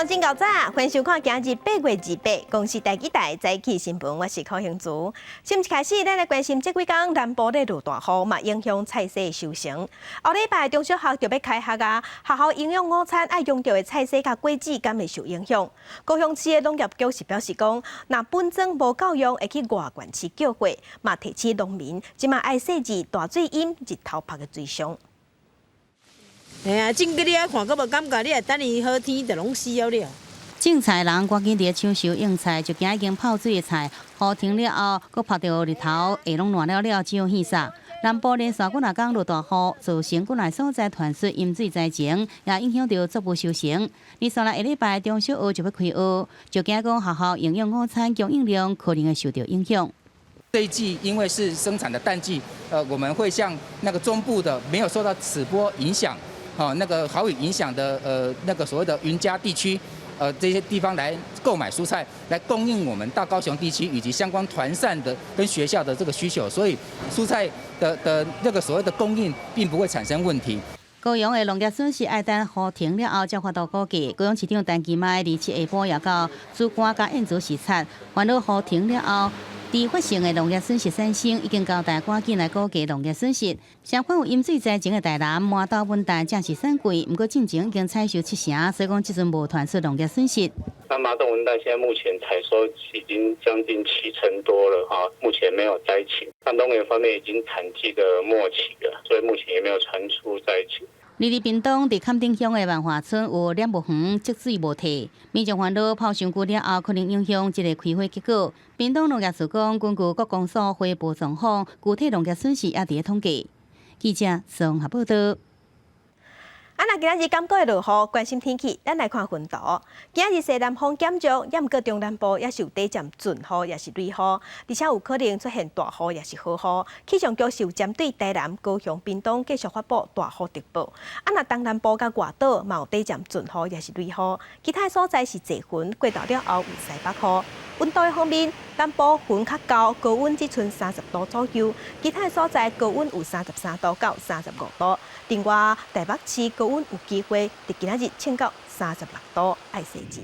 眾真𠢕早，歡迎收看今日8月28公視第幾台早起新聞，我是柯興祖。新聞開始，咱來關心這幾工南部咧落大雨，嘛影響菜蔬收成。後禮拜中小學就欲開學啊，學校營養午餐愛用著的菜蔬佮果子，敢會受影響？高雄市的農業局是表示講，若分裝無夠用，會去外縣市叫貨，嘛提醒農民，這馬愛細緻大水淹日頭曬的水傷。嘿啊，種過你愛看，閣無感覺，你愛等伊好天就攏死了了。種菜人趕緊佇咧搶收用菜，就驚已經泡水的菜，雨停了後，閣曬著日頭，會攏爛了了，只好獻殺。南部連續幾若工落大雨，造成幾若所在傳出淹水災情，也影響著作物收成。連續來下禮拜中小學就欲開學，就驚講學校營養午餐供應量可能會受著影響。這一季因為是生產的淡季，我們會向那個中部的沒有受到此波影響，哦，那個豪雨影響的，那個所謂的雲嘉地區，這些地方來購買蔬菜，來供應我們大高雄地區以及相關團膳的跟學校的這個需求，所以蔬菜的那個所謂的供應並不會產生問題。高雄的農業損失愛等雨停了後才有法度估計。高雄市長陳其邁27下晡也到梓官佮燕子視察，煩惱雨停了後，佇發生的農業損失產生，已經交代趕緊來估計農業損失。相反有淹水災情的台南麻豆文旦正是產季，毋過進前已經採收七成，所以講這陣無傳出農業損失。那麻豆文旦現在目前採收已經將近七成多了哈，目前沒有災情。那農業方面已經產季的末期了，所以目前也沒有傳出災情。而佇屏東佇崁頂鄉的萬華村有兩木園積水無退，民眾煩惱泡傷久了後可能影響這個開花結果。屏東農業處講，根據各公所匯報狀況，具體農業損失也佇咧統計。記者綜合報道。啊，若今仔日感覺會落雨，關心天氣，咱來看雲圖。今仔日西南風減弱，也毋過中南部也是有短暫陣雨，抑是雷雨，而且有可能出現大雨，抑是豪雨。氣象局是有針對台南、高雄、屏東繼續發布大雨特報。啊，若東南部佮外島嘛有短暫陣雨，抑是雷雨，其他所在是濟雲，過晝了後有西北雨。溫度的方面，南部雲較厚，高溫只賰30度左右；其他所在高溫有33度到35度。另外，台北市高溫有機會佇今仔日衝到36度，愛細緻。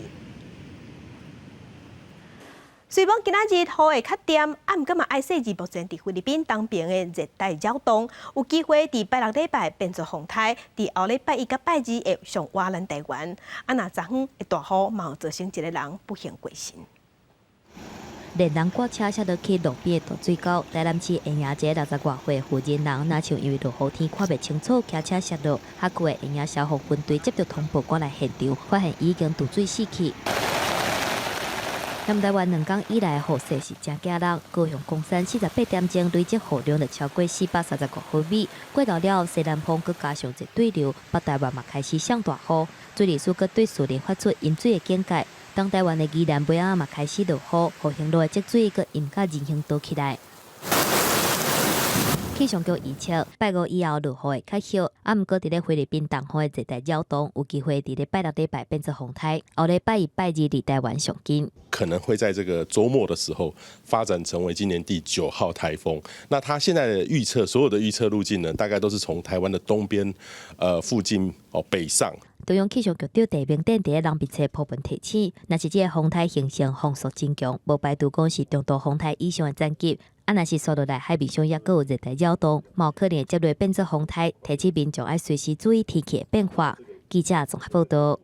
雖罔今仔日雨會較恬，啊，毋過嘛愛細緻目前佇菲律賓東邊的熱帶擾動，有機會佇拜六禮拜變做風颱，佇後禮拜一佮拜二會上倚咱台灣。啊，若昨昏的大雨嘛有造成一個人不幸過身。連人掛車摔落去路邊的大水溝，台南市下營一个60外歲婦人人，若像因為落雨天看袂清楚，騎車摔落，轄區的下營消防分隊接到通報，趕來現場，發現伊已經墜水死去。南台灣兩工以來雨勢是誠驚人，高雄岡山48點鐘累積雨量就超過435毫米。過晝了後，西南風閣加上熱對流，北台灣嘛開始上大雨，水利署閣對士林發出淹水的警戒。東台灣的宜蘭尾仔嘛開始落雨，復興路的積水閣淹甲人行道起來。氣象局預測，拜五以後落雨會較少，啊，毋過佇咧菲律賓東方的熱帶擾動有機會佇咧拜六禮拜變做風颱，後禮拜一、拜二離台灣上近。可能會在這個週末的時候發展成為今年第九號颱風。那它現在的預測，所有的預測路徑呢，大概都是從台灣的東邊，附近哦北上。中央氣象局長鄭明典佇咧人民冊鋪文提醒，若是這個風颱形成風速真強，無排除講是中度風颱以上的層級。啊，若是紲落來海面上猶閣有熱帶擾動，嘛有可能會接落變做風颱，提醒民眾愛隨時注意天氣的變化。記者綜合報道。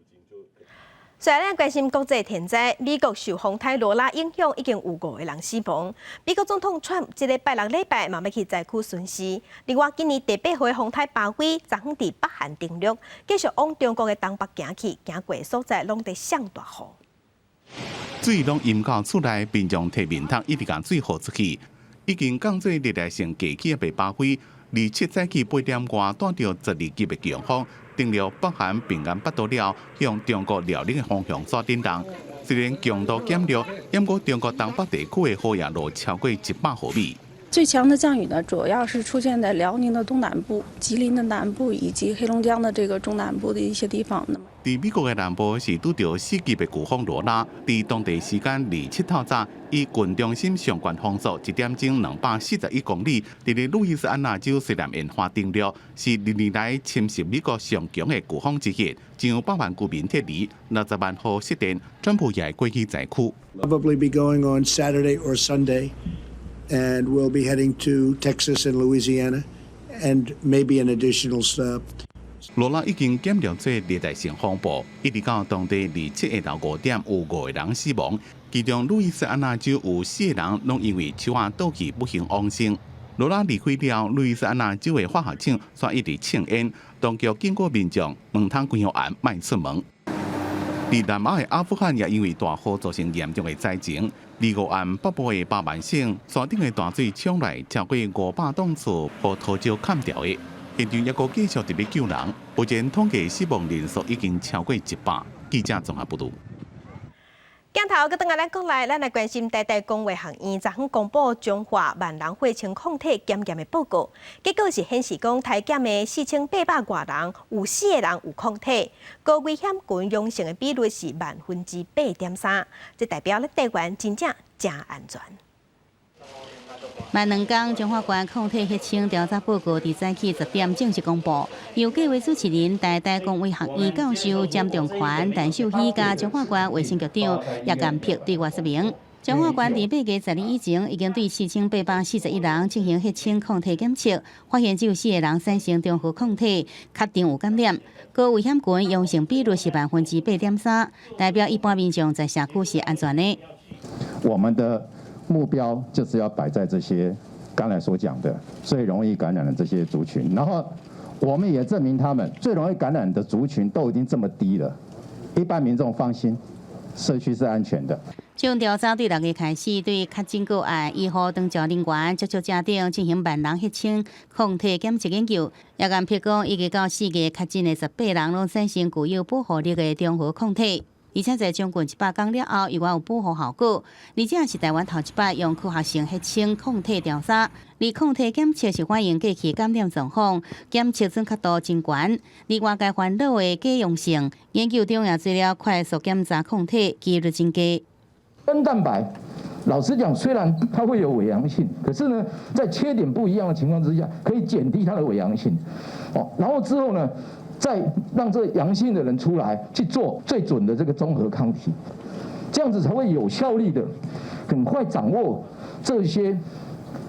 雖然咱關心國際天災，美國受風颱羅拉影響，已經有五個人死亡。美國總統川普這个拜六禮拜嘛欲去災區巡視。另外，今年第八號風颱巴菲昨昏佇北韓登陸，繼續往中國的東北行去，行過所在攏佇上大雨。水攏淹到厝內，民眾提面桶一直共水予出去，已經降做熱帶性低氣壓的巴菲，27早起8點外帶著12級的強風，登陸北韓平安北道了，向中國遼寧的方向煞頂動。雖然強度減弱，毋過中國東北地區的雨也落超過100毫米。最強的降雨呢，主要是出現在遼寧的東南部、吉林的南部以及黑龍江的這個中南部的一些地方。那麼，佇美國的南部是拄著4級的颶風羅拉，佇當地時間27透早，以郡中心上懸風速1點鐘241公里，佇咧路易斯安那州西南沿岸登陸，是歷年來侵襲美國上強的颶風之一，上百萬居民撤離，60萬戶失電，川普也會過去災區。 Probably be going on Saturday or Sunday. And we'll be heading to Texas and Louisiana, and maybe an additional stop. 羅拉已經減弱做熱帶性風暴，一直到當地27下晝5點，有5個人死亡，其中路易斯安那州有四個人攏因為樹仔倒去不幸往生。羅拉離開了後，路易斯安那州的化學廠煞一直衝煙，當局警告民眾毋通規予暗莫出門。佇南亞的阿富汗也因為大雨造成嚴重的災情。25暗北部的巴曼省山頂的大水沖來超過500棟厝，予土石崁掉的。現場猶閣繼續佇咧救人，目前統計死亡人數已經超過100。記者綜合報導。鏡頭閣轉來咱國內，咱來關心台大公衛學院昨昏公布彰化萬人血清抗體檢驗的報告，結果是顯示講篩檢的4800外人，有四個人有抗體，高危險群陽性的比率是8.3%，這代表咧台灣真正誠安全。萬兩工彰化縣抗體血清調查報告佇早起10點正式公布，由計劃主持人台大公衛學院教授詹仲權、陳秀熙佮彰化縣衛生局長葉元碧對外說明。彰化縣佇8月12以前，已經對4841人進行血清抗體檢測，發現只有四個人產生中和抗體，確定有感染。高危險群陽性比率是8.3%，代表一般民眾在社區是安全的。我們的目標就是要擺在這些剛才所講的最容易感染的這些族群，然後我們也證明他們最容易感染的族群都已經這麼低了，一般民眾放心，社區是安全的。這項調查對6月開始，對確診個案、醫護長照人員、接觸者等進行萬人血清抗體檢測研究。葉元碧講，預計到4月確診的18人攏產生具有保護力的中和抗體。而且在將近100工了後，猶閣有保護效果。而這是台灣頭一擺用科學性血清抗體調查，而抗體檢測是反映過去感染狀況，檢測準確度真懸。而外界煩惱的假陽性，研究中也做了快速檢查抗體，幾率真低。 N 蛋白，老實講，雖然它會有偽陽性，可是呢，在切點不一樣的情況之下，可以減低它的偽陽性。哦，然後之後呢，再讓這陽性的人出來去做最準的這個中和抗體，這樣子才會有效率的，很快掌握這些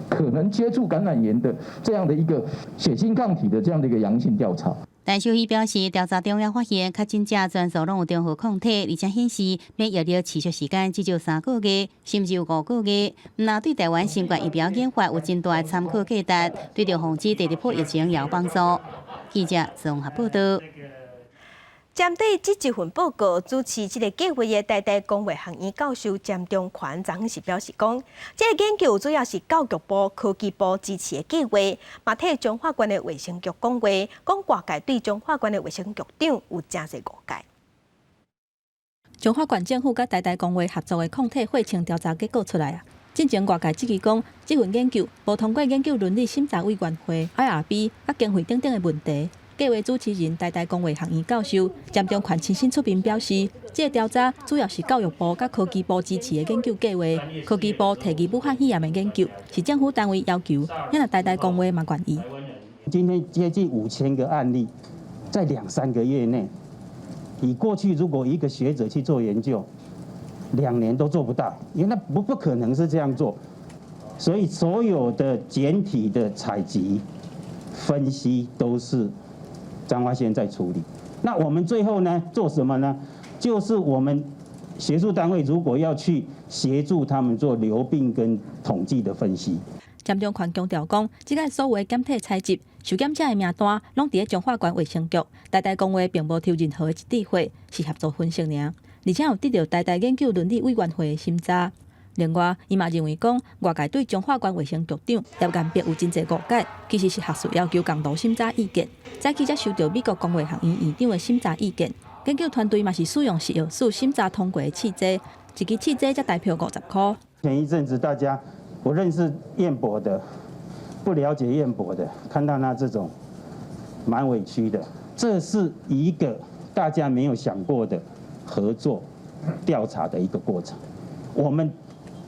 可能接觸感染源的這樣的一個血清抗體的這樣的一個陽性調查。陳秀熙表示，調查中也發現確診者全數攏有中和抗體，而且顯示免疫力持續時間至少3個月，甚至有5個月。毋但對台灣新冠疫苗研發有真大的參考價值，對著防止第二波疫情也有幫助。記者綜合報道。針對這一份報告，主持這個計劃的台大公衛學院教授詹中權昨昏是表示講，這個研究主要是教育部、科技部支持的計劃，嘛替彰化縣的衛生局講話，講外界對彰化縣的衛生局長有誠濟誤解。彰化縣政府佮台大公衛合作的抗體血清調查結果出來啊！進前外界質疑講，這份研究無通過研究倫理審查委員會（IRB）佮經費等等的問題。計劃主持人台大公衛學院教授詹中權親身出面表示，這個調查主要是教育部佮科技部支持的研究計劃。科技部提議武漢肺炎的研究是政府單位要求，因台大公衛嘛願意。今天接近5000個案例，在兩三個月內，以過去如果一個學者去做研究，2年都做不到，因為那不可能是這樣做。所以所有的檢體的採集、分析都是彰化縣在處理。那我們最後呢做什麼呢？就是我們學術單位如果要去協助他們做流病跟統計的分析。詹中權強調講，這個所謂檢體採集、受檢者的名單，攏佇咧彰化縣衛生局。台大公衛並無抽任何一滴血，是協助分析爾，而且有得著台大研究倫理委員會的審查。另外，伊嘛認為講，外界對彰化縣衛生局長葉元碧有真濟誤解，其實是學術要求共同審查意見。早期才收著美國公衛學院院長的審查意見，研究團隊嘛是使用食藥署審查通過的試劑，一支試劑才台票50箍。前一陣子大家不認識彥博的，不了解彥博的，看到他這種，蠻委屈的。這是一個大家沒有想過的合作調查的一個過程。我們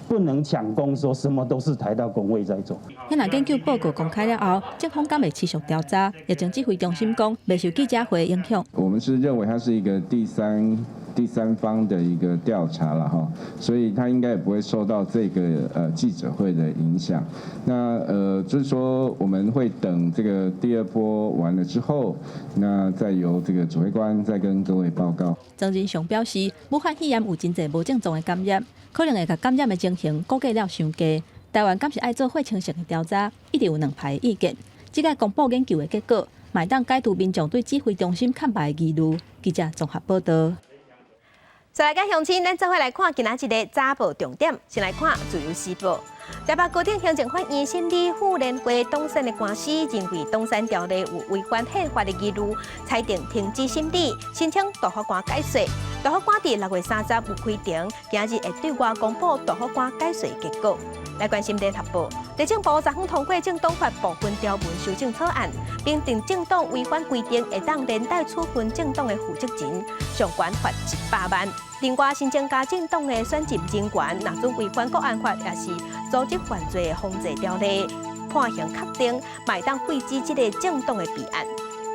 不能搶功，說什麼都是台大公衛在做。若研究報告公開了後，政府敢會持續調查？疫情指揮中心講，袂受記者會影響。我們是認為它是一個第三方的一個調查了哈，所以它應該也不會受到這個記者會的影響。那就是說我們會等這個第二波完了之後，那再由這個指揮官再跟各位報告。莊人祥表示，武漢肺炎有真濟無症狀的感染，可能會共感染的情形估計了傷低。台灣敢是愛做血清性的調查，一直有兩派意見。這擺公布研究的結果，嘛會當解除民眾對指揮中心空白的疑慮。記者綜合報道。再來，佮鄉親，咱做伙來看今仔日的早報重點。先來看《自由時報》。台北高等行政法院審理婦聯會黨產的官司，認為黨產條例有違反憲法的疑慮，裁定停止審理，申請大法官解說。大法官佇6月30有開庭，今日會對外公布大法官解說結果。來關心聯合報，內政部昨昏通過政黨法部分條文修正草案，明定政黨違反規定會當連帶處分政黨的負責人，上懸罰100萬。另外，新增加政黨的選任人員，若准違反國安法，抑是組織犯罪的防治條例，判刑確定，嘛會當廢止這个政黨的備案。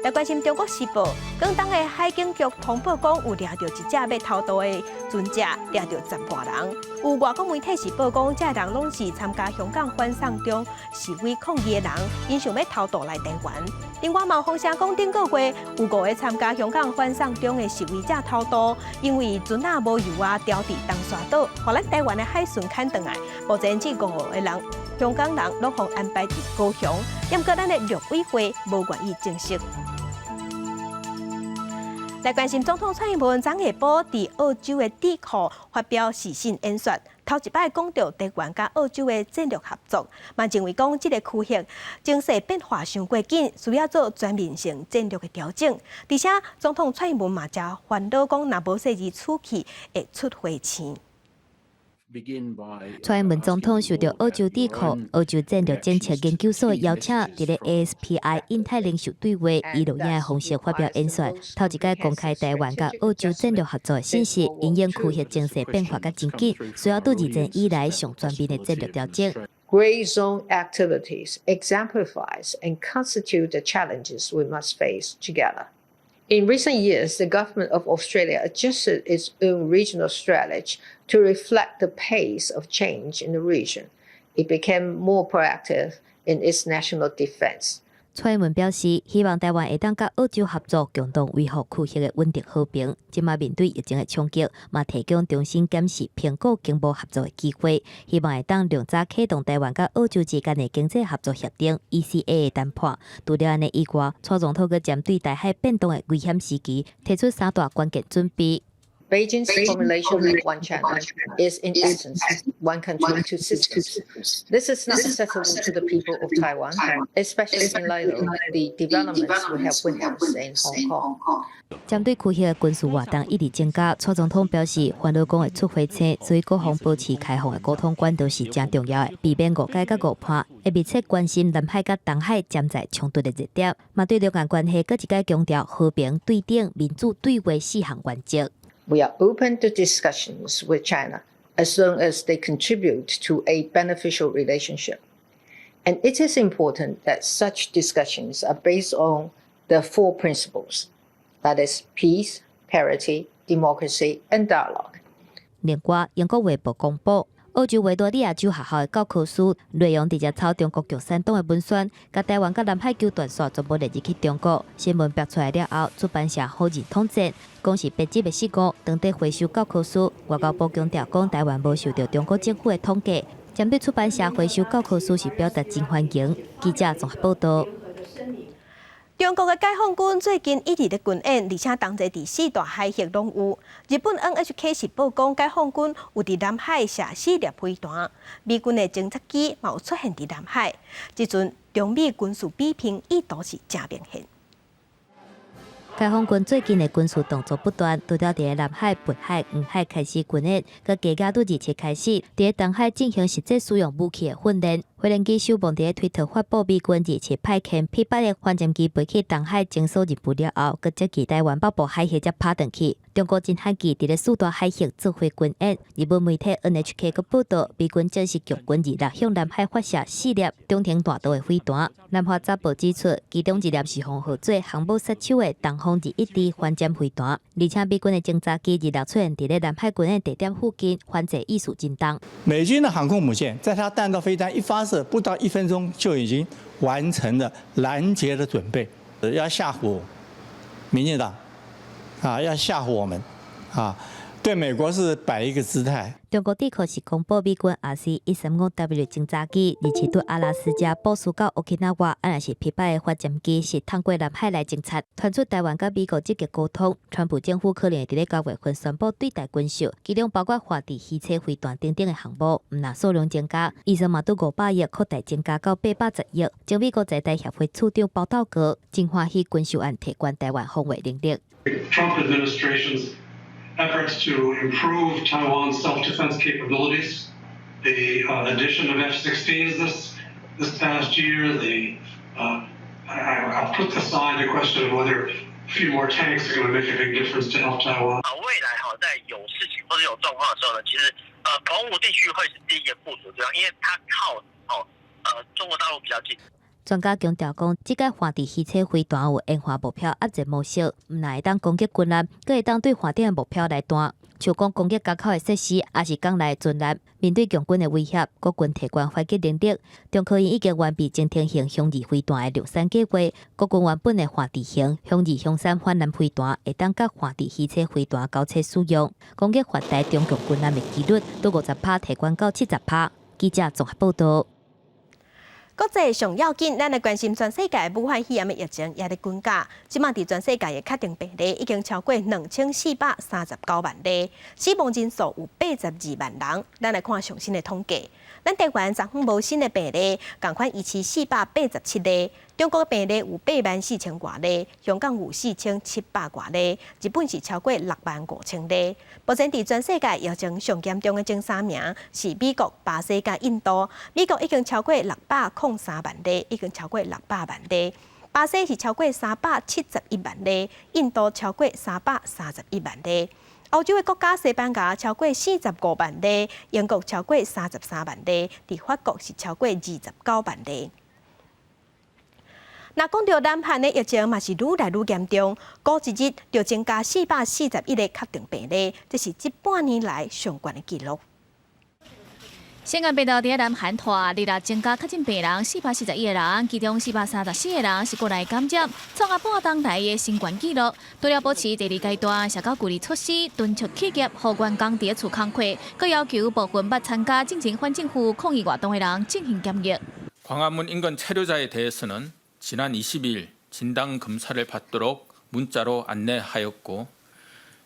來關心中國時報，廣東的海警局通報講，有掠著一隻欲偷渡的船隻，掠著10外人。有外國媒體是報講，這人攏是參加香港反送中示威抗議的人，𪜶想欲偷渡來台灣。另外，嘛有風聲講，頂個月有五個參加香港反送中的示威者偷渡，因為船仔無油啊，牢佇東沙島，予咱台灣的海巡牽轉來。目前這五個人，香港人攏予安排佇高雄，毋過咱的陸委會無願意證實。來關心總統蔡英文昨下晡佇澳洲的智庫發表視訊演說，頭一擺講著台灣佮澳洲的戰略合作，嘛認為講這个區域情勢變化傷過緊，需要做全面性戰略的調整。而且總統蔡英文嘛誠煩惱講，若無細膩出去會出火星。蔡英文總統受著澳洲智庫澳洲戰略政策研究所的邀請，佇咧 ASPI 印太領袖對話以錄影的方式發表演說，頭一擺公開台灣佮澳洲戰略合作的信息，因應區域情勢變化較真緊，需要對二戰以來上全面的戰略調整。 Gray zone activities exemplifies and constitute the challenges we must face together. In recent years, the government of Australia adjusted its own regional strategy to reflect the pace of change in the region. It became more proactive in its national defense. 蔡英文表示，希望台灣會當佮澳洲合作，共同維護區域的穩定和平。這馬面對疫情的衝擊，嘛提供重新檢視評估經貿合作的機會，希望會當量早啟動台灣佮澳洲之間的經濟合作協定（ECA）的談判。除了按呢以外，蔡總統閣針對台海變動的危險時期，提出三大關鍵準備。 Beijing's formulation of One China is in essence one country, two systems. This is not acceptable to the people of Taiwan, especially in light of the developments we have witnessed in Hong Kong. 針對區域的軍事活動一直增加，蔡總統表示，煩惱講會出火星，所以各方保持開放的溝通管道是誠重要的，避免誤解佮誤判，會密切關心南海佮東海潛在衝突的熱點，嘛對兩岸關係閣一擺強調和平、對等、民主對話四項原則。 We are open to discussions with China as long as they contribute to a beneficial relationship. And it is important that such discussions are based on the four principles, that is, peace, parity, democracy, and dialogue. 另外，英國衛報公布，澳洲維多利亞州學校的教科書內容直接抄中國共產黨的文宣，共台灣佮南海糾斷線全部列入去中國。新聞爆出來了後，出版社否認統戰，講是編輯的失誤，當地回收教科書。外交部強調講，台灣無受著中國政府的統計，針對出版社回收教科書是表達真歡迎。記者綜合報道。中國的解放軍最近一直咧軍演，而且同齊佇四大海域攏有。日本 NHK 是報講，解放軍有佇南海射四粒飛彈，美軍的偵察機嘛有出現佇南海。這陣中美軍事比拼意圖是誠明顯。解放軍最近的軍事動作不斷，除了佇南海、北海、黃海開始軍演，閣加價對27開始佇東海進行實際使用武器的訓練。飛行機首望佇推特發布，美軍27派遣 P-8的反潛機飛去東海偵搜任務了後，閣接近臺灣北部海域才拍轉去。中國真罕見佇咧四大海域指揮軍演。日本媒體 NHK 閣報道，美軍正式共軍26向南海發射四粒中程彈道的飛彈。南華早報指出，其中一粒是封號做航母殺手的東風21D 反潛飛彈，而且美軍的偵察機26出現佇咧南海軍演地點附近，反制意思真重。美軍的航空母艦在它彈道飛彈一發射不到1分鐘就已經完成了攔截的準備，要嚇唬民進黨啊，要嚇唬我們啊，對美國是擺一個姿態。中國智庫是公布美軍 RC-135W 偵察機，27對阿拉斯加部署到 Okinawa，啊若是 P-8的反潛機是通過南海來偵察，傳出臺灣佮美國積極溝通，川普政府可能會佇咧9月份宣布對台軍售，其中包括反制魚叉飛彈等等的項目，毋但數量增加，預算嘛對500億擴大增加到810億。前美國在台協會處長包道格真歡喜軍售案提懸臺灣防衛能力。 Trump administration's efforts to improve Taiwan's self-defense capabilities, the addition of F-16s this past year, I'll put aside the question of whether a few more tanks are going to make a big difference to help Taiwan. 啊，未來哈，在有事情或者有狀況的時候呢，其實澎湖地區會是第一個部署地方，因為它靠哦中國大陸比較近。專家強調講，這個反制魚叉飛彈有演化目標壓制模式，毋但會當攻擊軍艦，閣會當對岸頂的目標來彈。像講攻擊港口的設施，抑是港內船艦，面對共軍的威脅，國軍提懸反擊能力。中科院已經完備潛艇型雄二飛彈的量產計劃，國軍原本的反制型雄二、雄三反艦飛彈，會當佮反制魚叉飛彈交替使用，攻擊環台中共軍艦的幾率，對50趴提懸到70趴。記者綜合報道。國際上要緊，咱來關心全世界武漢肺炎的疫情也佇滾價。這馬佇全世界的確診病例已經超過2439萬例，死亡人數有82萬人。咱來看上新的統計，咱台灣昨昏無新的病例，仝款維持487例。中國病例有8萬4千外例，香港有4700外例，日本是超過6萬5千例。目前佇全世界疫情上嚴重的前三名是美國、巴西佮印度。美國已經超過603萬例，已經超過600萬例。巴西是超過371萬例，印度超過331萬例。歐洲的國家西班牙超過45萬例，英國超過33萬例，佇法國是超過29萬例。若講著南韓的疫情嘛是愈來愈嚴重，過一日就增加441個確診病例，這是這半年來上懸的紀錄。新冠病毒佇南韓拖日來增加確診病人441個人，其中434個人是國內感染，創下半冬來的新懸紀錄。除了保持第二階段社交距離措施，敦促企業予員工佇厝工課，閣要求部分捌參加進前反政府抗議活動的人進行檢疫。 광화문 인근 체류자에 대해서는 지난 22일 진단 검사를 받도록 문자로 안내하였고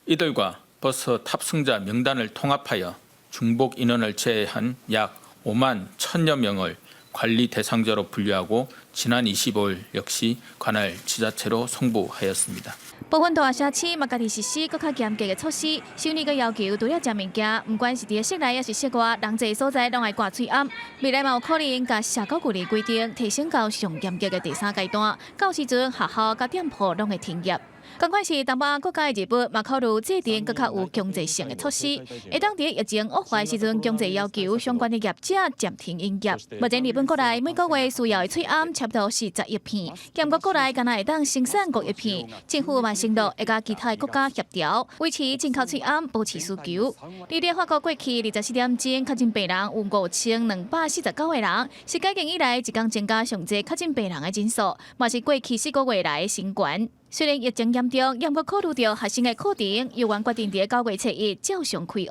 이들과 버스 탑승자 명단을 통합하여 중복 인원을 제외한 약 5만 1천여 명을 관리 대상자로 분류하고 지난 25일 역시 관할 지자체로 송부하였습니다. 部分大城市嘛，家己實施閣較嚴格的措施，首爾閣要求除了食物件，毋管是佇室內抑是室外，人濟所在攏愛掛喙罨。未來嘛有可能共社交距離規定提升到上嚴格的第三階段，到時陣學校佮店鋪攏會停業。仝款是東北亞國家的日本，嘛考慮制定閣較有強制性的措施，會當佇疫情惡化時陣，強制要求相關的業者暫停營業。目前日本國內每個月需要的喙罨差不多是10億片，韓國國內干焦會當生產5億片。政府嘛承諾會佮其他的國家協調，維持進口喙罨保持需求。佇咧法國過去24點鐘確診病人有5249個人，是解禁以來一工增加上濟確診病人的人數，嘛是過去4個月來的新懸。雖然疫情嚴重，毋過考慮著學生的課程，猶原決定佇9月初1照常開學。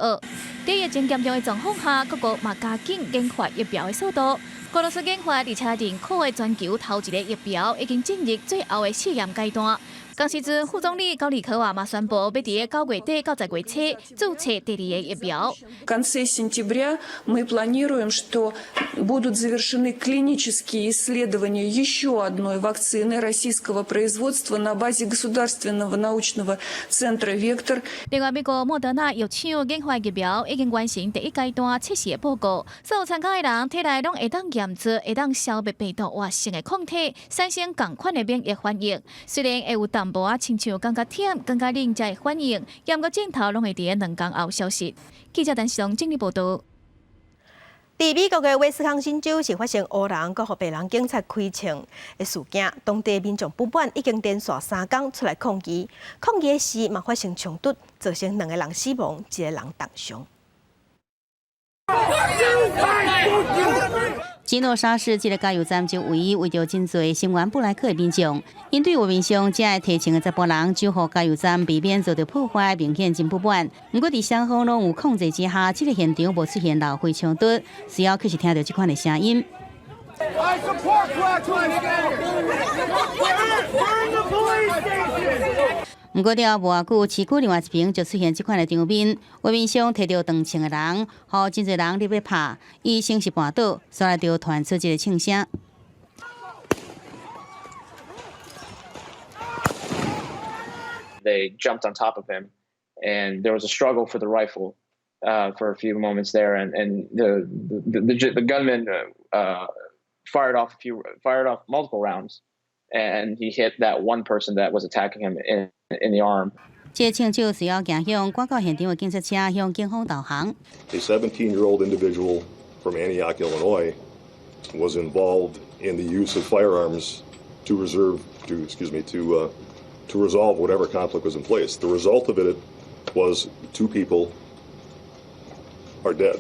佇疫情嚴重的狀況下，各國嘛加緊研發疫苗的速度。俄羅斯研發而且認可的全球頭一个疫苗已經進入最後的試驗階段。仝時陣，副總理高利科娃嘛宣布，欲佇9月底到10月初注冊第二個疫苗。 В конце сентября мы планируем, что будут завершены клинические исследования еще одной вакцины российского производства на базе Государственного научного центра «Вектор». 另外，美國莫德納藥廠研發疫苗已經完成第一階段測試的報告，所有參加的人體內攏會當驗出會當消滅病毒活性的抗體，產生仝款的免疫反應。雖然會有淡薄仔親像感覺忝、感覺冷才會反應，毋過症頭攏會佇2工後消失。記者陳時龍整理報導。佇美國的威斯康辛州是發生烏人閣予白人警察開槍的事件，當地民眾不滿，已經連續3工出來抗議。抗議的時嘛發生衝突，造成兩個人死亡，一個人重傷。基諾沙市這个加油站周圍圍著真濟聲援布萊克的民眾，𪜶對畫面上這个提槍的查埔人，就予加油站避免遭著破壞，明顯真不滿。毋過佇雙方攏有控制之下，這个現場無出現鬧火衝突，隨後卻是聽著這款的聲音。 I support Black Lives Matter. Burn the police station. 毋過了無偌久，市區另外一爿就出現這款的場面，畫面上提著長槍的人，予真濟人入欲拍，伊先是絆倒，煞來就傳出一个槍聲。 They jumped on top of him, and there was a struggle for the rifle for a few moments there, and the gunman fired off multiple rounds, and he hit that one person that was attacking him in the arm. 這個槍手隨後行向趕到現場的警察車，向警方投降。 A 17-year-old individual from Antioch, Illinois, was involved in the use of firearms to reserve, to excuse me, to resolve whatever conflict was in place. The result of it was two people are dead.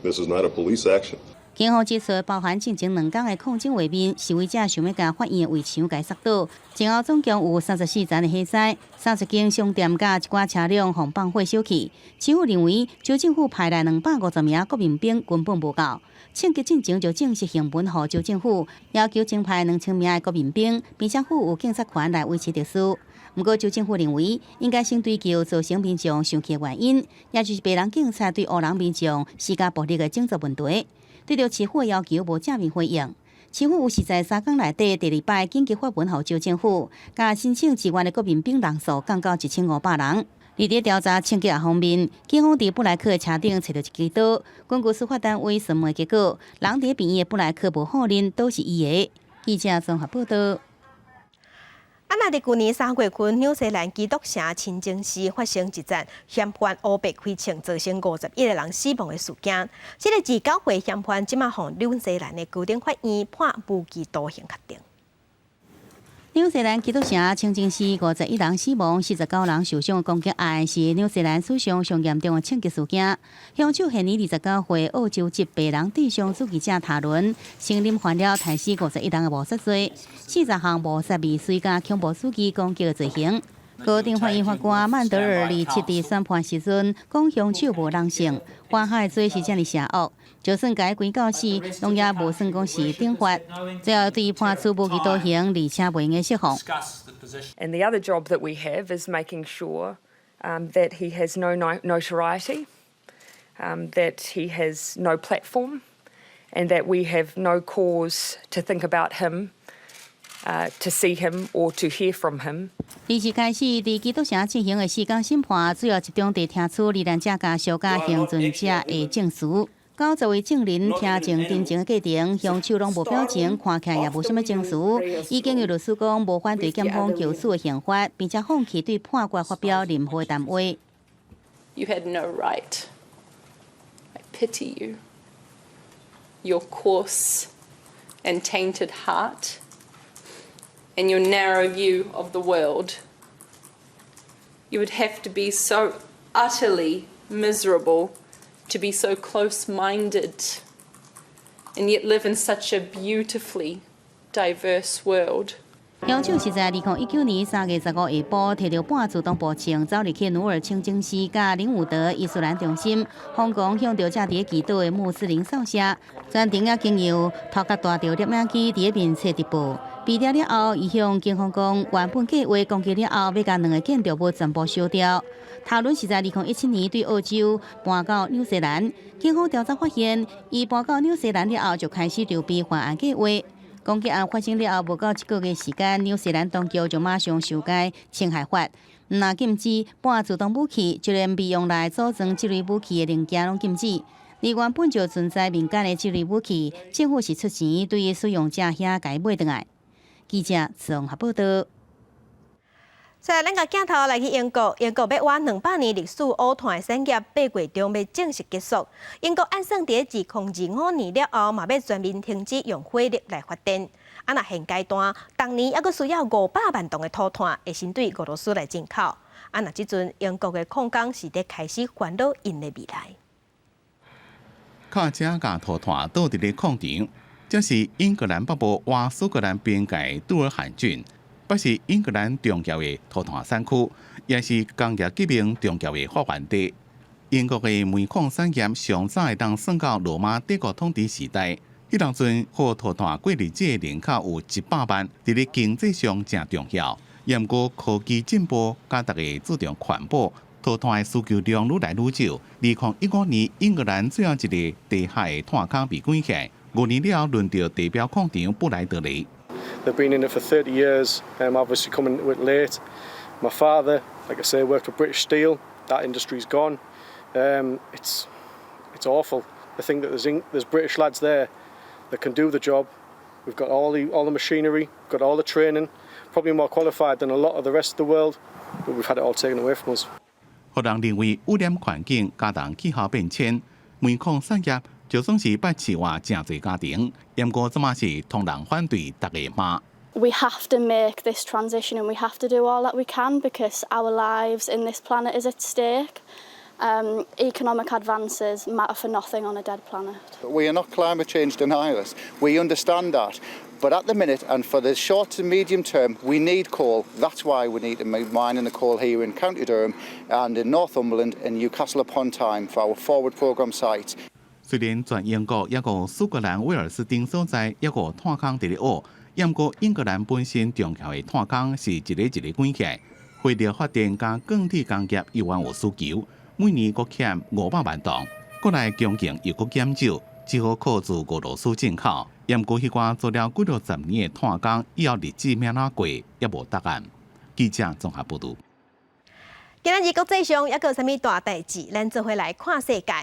This is not a police action. 警方指出，包含進前2工的抗爭畫面，示威者想欲共法院的圍牆共捒倒。前後總共有34層的火災，30間商店佮一寡車輛予放火燒去。市府認為，州政府派來250名國民兵根本無夠。槍擊進前就正式行文予州政府，要求增派2000名的國民兵，並且賦予警察權來維持秩序。毋過州政府認為，應該先追究造成民眾生氣的原因，也就是白人警察對烏人民眾施加暴力的種族問題。對著市府的要求無正面回應，市府有實在3工內底第二擺緊急發文予州政府，共申請支援的國民兵人數降到1500人。而佇調查槍擊案方面，警方佇布萊克的車頂揣著一支刀，根據司法單位審問結果，人佇病院的布萊克無否認刀是伊的。記者綜合報導。啊！若佇舊年3月份，紐西蘭基督城清真寺發生一場嫌犯烏白開槍，造成51個人死亡的事件。這个自九歲嫌犯這馬予紐西蘭的高等法院判無期徒刑確定。紐西蘭基督城清真寺51人死亡、49人受傷的攻擊案，是紐西蘭史上上嚴重的槍擊事件。兇手現年29歲，澳洲籍白人至上主義者塔倫，承認犯了殺死51人的謀殺罪，40項謀殺未遂佮恐怖主義攻擊的罪行。高等法院法官曼德爾27佇宣判時陣，講兇手無人性，犯下的罪是遮爾邪惡，就算共伊關到死，攏也無算講是懲罰。最後對伊判處無期徒刑，而且袂用得釋放。 And the other job that we have is making sure that he has no notoriety, that he has no platform, and that we have no cause to think about him, to see him or to hear from him. 二日開始，佇基督城進行的4工審判，主要集中佇聽取罹難者家屬佮倖存者的證詞。90位證人聽證陳情的過程，兇手攏無表情，看起來也無啥物情緒。伊經由律師講，無反對檢方求處的刑罰，並且放棄對判決發表任何談話。 You had no right. I pity you. Your coarse and tainted heart and your narrow view of the world. You would have to be so utterly miserable to be so close-minded and yet live in such a beautifully diverse world. 兇手是在2019年3月15下晡，提著半自動步槍走入去努爾清真寺佮林伍德伊斯蘭中心，瘋狂向著正佇祈禱的穆斯林掃射，全程也經由頭殼帶著攝影機佇咧面冊直播，被抓了後，伊向警方講，原本計劃攻擊了後，欲共兩个建築物全部燒掉。塔倫是在2017年對澳洲搬到紐西蘭，警方調查發現，伊搬到紐西蘭了後就開始籌備犯案計劃。攻擊案發生了後，無夠一個月時間，紐西蘭當局就馬上修改槍械法，毋但禁止搬自動武器，就連被用來組裝這類武器的零件攏禁止。而原本就存在民間的這類武器，政府是出錢對使用者遐共買轉來。記者綜合報道。所以，咱共鏡頭來去英國，英國欲倚200年歷史烏炭的產業，8月中欲正式結束。英國按算佇2025年了後，嘛欲全面停止用火力來發電。啊，若現階段，逐年猶閣需要500萬噸的土炭，會先對俄羅斯來進口。啊，若這陣英國的礦工是佇開始煩惱𪜶的未來。卡車共土炭倒佇咧礦場，這是英格蘭北部倚蘇格蘭邊界杜爾罕郡。不是英格蘭重要的土炭產區，也是工業革命重要的發源地。英國的煤礦產業上早會當算到羅馬帝國統治時代，彼當陣靠土炭過日子的人口有100萬，佇咧經濟上誠重要。毋過科技進步，佮逐家注重環保，土炭的需求量愈來愈少。2015年，英格蘭最後一个地下的炭坑被關起來，5年了後，輪著地標礦場布萊德雷。 They've been in it for 30 years, obviously coming to it late. My father, like I say, worked for British Steel. That industry's gone. It's awful to think that there's British lads there that can do the job. We've got all the machinery, got all the training, probably more qualified than a lot of the rest of the world, but we've had it all taken away from us. 予人認為污染環境加重氣候變遷，煤礦產業就算是欲飼活誠濟家庭，毋過這馬是統人反對，逐家罵。 We have to make this transition and we have to do all that we can because our lives in this planet is at stake. Economic advances matter for nothing on a dead planet. We are not climate change deniers. We understand that. But at the minute and for the short to medium term, we need coal. That's why we need to be mining the coal here in County Durham and in Northumberland and Newcastle upon Tyne for our forward programme sites. 雖然全英國抑閣蘇格蘭、威爾斯等所在抑閣有炭礦佇咧挖，毋過英格蘭本身重要的炭礦是一个一个關起來，火力發電佮鋼鐵工業猶原有需求，每年閣欠500萬噸，國內供應又閣減少，只好靠自俄羅斯進口。毋過彼寡做了幾六十年的炭工，以後日子欲按怎過，猶無答案。記者綜合報導。今仔日國際上猶閣有啥物大代誌？咱做伙來看世界。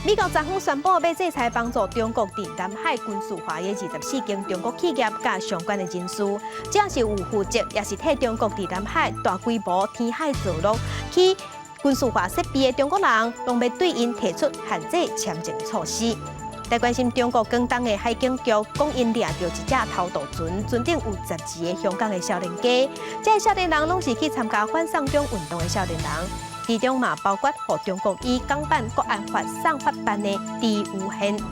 美國昨昏宣布欲制裁幫助中國佇南海軍事化的24間中國企業佮相關的人士，只要是有負責，抑是替中國佇南海大規模填海造陸去軍事化設備的中國人，攏欲對𪜶提出限制簽證措施。來關心中國廣東的海警局講，𪜶掠著一隻偷渡船，船頂有12個香港的少年家，這个少年人攏是去參加反送中運動的少年人，其中嘛包括予中國以港版國安法送法辦的朱由賢。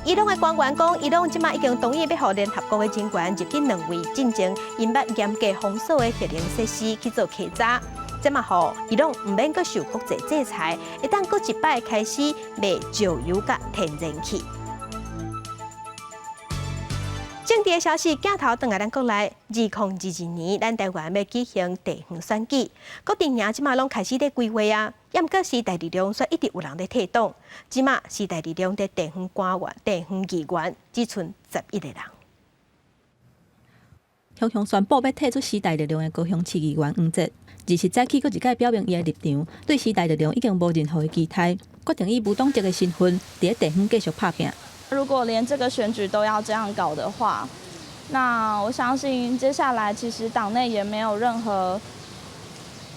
伊朗的官員講，伊朗這馬已經同意欲予聯合國的人員入去兩位進前𪜶捌嚴格封鎖的核能設施去做稽查。這嘛予伊朗毋免閣受國際制裁，會當閣一擺開始賣石油佮天然氣。政治的消息鏡頭轉來咱國內，2022年咱台灣欲舉行地方選舉，各陣營這馬攏開始咧規劃啊。毋過時代力量卻一直有人咧退黨，這馬時代力量佇地方官員、地方議員只賰11個人。雄雄宣布欲退出時代力量的高雄市議員黃捷，二十早起閣一擺表明伊的立場，對時代力量已經無任何的期待，決定以無黨籍的身份佇咧地方繼續拍拚。如果連這個選舉都要這樣搞的話，那我相信接下來其實黨內也沒有任何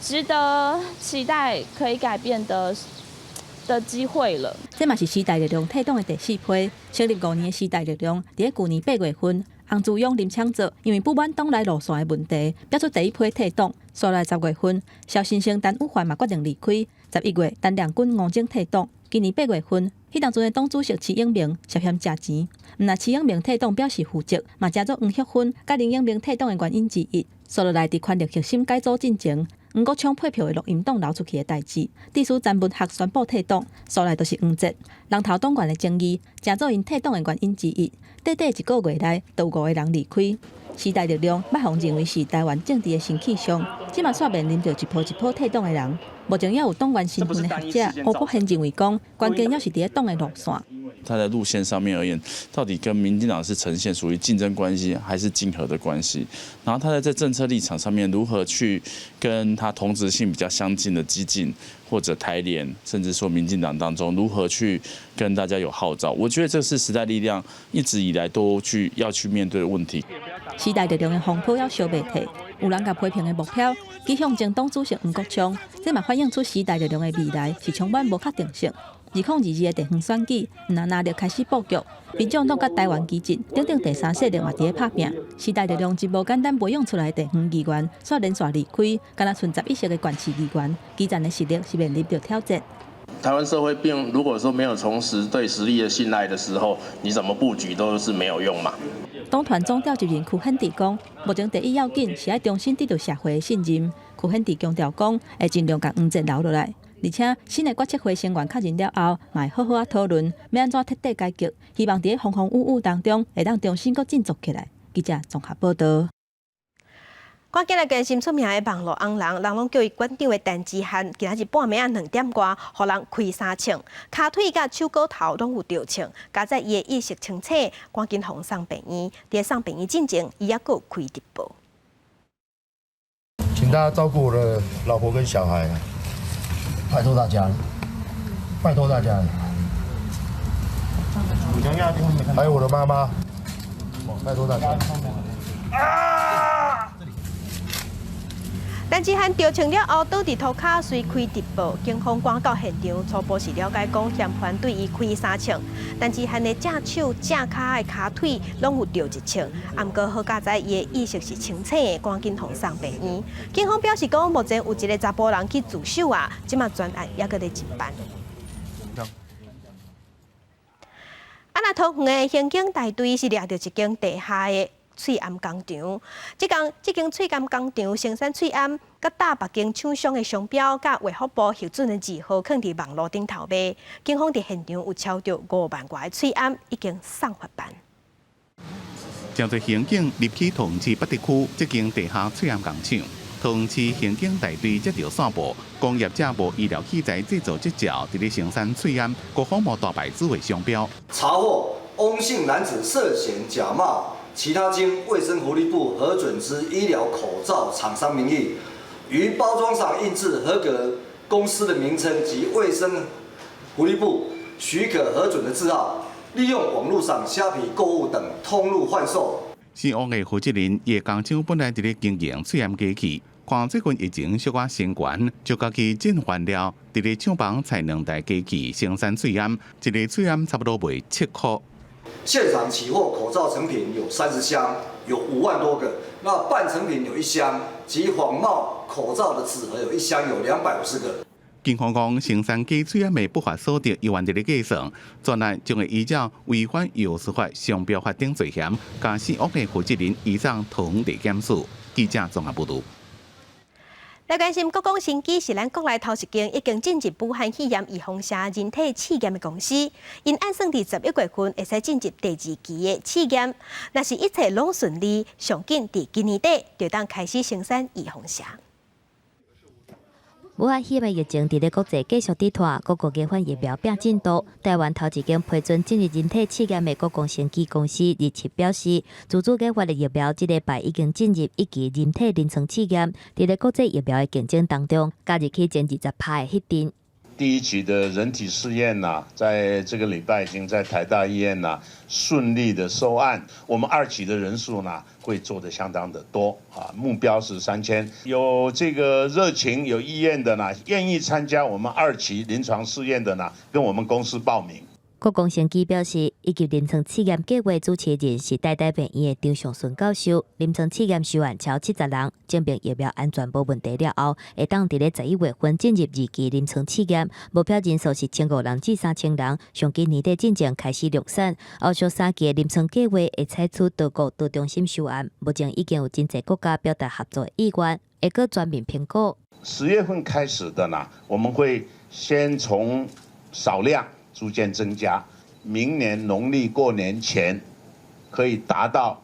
值得期待可以改變的機會了。這嘛是時代力量退黨的第四批，成立5年的時代力量，佇咧舊年8月份，洪慈庸、林昶佐因為不滿黨內路線的問題，表出第一批退黨。紲來10月份，蕭新生、陳宇凡嘛決定離開。11月，陳亮均、吳崢退黨。今年8月份，彼當陣的黨主席徐永明涉嫌食錢，毋但徐永明退黨表示負責，嘛成做黃旭芬佮林永明退黨的原因之一。紲落來佇權力核心改組進前，黃國昌配票的錄音檔流出去的代誌，致使詹文學宣布退黨，紲來就是黃捷，人頭黨員的爭議，成做𪜶退黨的原因之一。短短一個月內，就有五個人離開。時代力量捌予認為是台灣政治的新氣象，這馬煞面臨著一波一波退黨的人。目前猶有黨員身份的學者吳國賢認為講，關鍵猶是佇咧黨的路線。他在路線上面而言，到底跟民進黨是呈現屬於競爭關係還是競合的關係？然後他在這政策立場上面如何去跟他同質性比較相近的基進或者台聯，甚至說民進黨當中如何去跟大家有號召？我覺得這是時代力量一直以來都去要去面對的問題。時代力量的風波猶燒袂退，有人共批評的目標指向前黨主席黃國昌，這嘛反映出時代力量的未來是充滿無確定性。2022的地方選舉，毋但藍綠開始布局，民眾黨佮台灣基進等等第三勢力嘛佇咧拍拚。時代力量一無簡單培養出來的地方議員，煞連續離開，敢若賰11席的縣市議員，基層的實力是面臨著挑戰。台灣社會並如果說沒有重拾對實力的信賴的時候，你怎麼布局都是沒有用嘛。黨團總召集人柯顯智講，目前第一要緊是愛重新得到社會的信任。柯顯智強調講，會盡量共黃捷留落來。而且新的決策會成員確認了後，嘛會好好仔討論，欲按怎徹底改革，希望佇咧風風雨雨當中，會當重新閣振作起來。記者綜合報導。趕緊來關心出名的網路紅人，人攏叫伊館長的陳之漢，今仔日半暝仔2點外，予人開三槍，跤腿佮手胳頭攏有著槍，佳哉伊的意識清醒，趕緊予送病院。佇送病院進前，伊猶閣有開直播。請大家照顧我的老婆跟小孩，拜託大家，拜託大家。還有我的媽媽，拜託大家。啊！陳之漢著槍了後，倒佇塗跤隨開直播，警方趕到現場，初步是了解講嫌犯對伊開三槍。陳之漢的正手、正跤的跤腿攏有著一槍，毋過好佳哉伊的意識是清醒的，趕緊予送病院。警方表示講，目前有一个查埔人去自首啊，這馬專案猶閣咧偵辦。啊，若桃園的刑警大隊是掠著一間地下的喙罨工廠，這間喙罨工廠生產喙罨，佮搭別間廠商的商標，佮衛福部核准的字號，囥佇網路頂頭賣。警方佇現場有抄著5萬外个喙罨，已經送法辦。誠濟刑警入去桃園市八德區這間地下喙罨工廠，桃園市刑警大隊接著線報，講業者無醫療器材製造執照，佇咧生產喙罨，閣仿冒大牌子的商標。查獲翁姓男子涉嫌假冒其他經衛生福利部核准之醫療口罩廠商名義，於包裝上印製合格公司的名稱及衛生福利部許可核准的字號，利用網路上蝦皮購物等通路販售。姓翁的負責人，伊的工廠本來佇咧經營喙罨機器，看最近疫情小可升懸，就家己進原料，佇咧廠房採兩台機器生產喙罨，一个喙罨差不多賣7塊。現場起貨口罩成品有30箱，有5萬多個。那半成品有一箱，及仿冒口罩的紙盒有一箱，有250個。警方講，生產假喙罨的不法所得猶原佇咧計算，專案將會依照違反藥師法、商標法等罪嫌，共姓翁的負責人移送桃園地檢署。記者綜合報導。來關心國光生技是咱國內頭一間已經進入武漢肺炎預防射人體試驗的公司，𪜶按算佇11月份會使進入第二期的試驗，若是一切攏順利，上緊佇今年底就當開始生產預防射。武漢肺炎疫情佇咧國際繼續佇拖，各國研發疫苗拼進度。台灣頭一間批准進入人體試驗的國光生技公司日前表示，自主研發的疫苗這禮拜已經進入一期人體臨床試驗，佇咧國際疫苗的競爭當中，加入去前20%的彼陣。第一期的人體試驗呢，在這個禮拜已經在台大醫院呢順利的收案。我們二期的人數呢會做得相當的多啊，目標是3000。有這個熱情、有意願的呢，願意參加我們二期臨床試驗的呢，跟我們公司報名。國光生技表示，一級臨床試驗計劃主持人是台大病院的張尚順教授。臨床試驗收案超70人，證明疫苗安全無問題了後，會當佇咧11月份進入二期臨床試驗，目標人數是1500人至3000人，上緊年底進前開始量產。後續三期的臨床計劃會採取多國多中心收案，目前已經有真濟國家表達合作意願，會閣全面評估。 10月份開始的呢，我們會先從少量逐漸增加，明年農曆過年前可以達到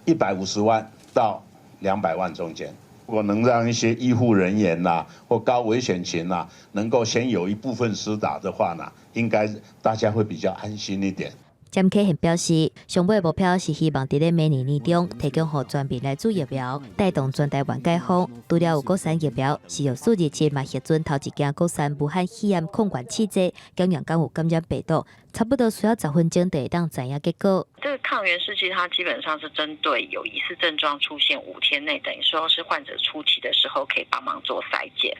150萬到200萬中間。如果能讓一些醫護人員呐或高危險群呐，能夠先有一部分施打的話呢，應該大家會比較安心一點。詹啟賢表示，上尾目標是希望佇咧明年年中提供予全民來注疫苗，帶動全台灣解封。除了有國產疫苗，4月4日嘛核准頭一劑國產武漢肺炎抗原試劑，檢驗敢有感染病毒，差不多需要10分鐘就會當知影結果。這個抗原試劑，它基本上是針對有疑似症狀出現5天內，等於說是患者初期的時候，可以幫忙做篩檢。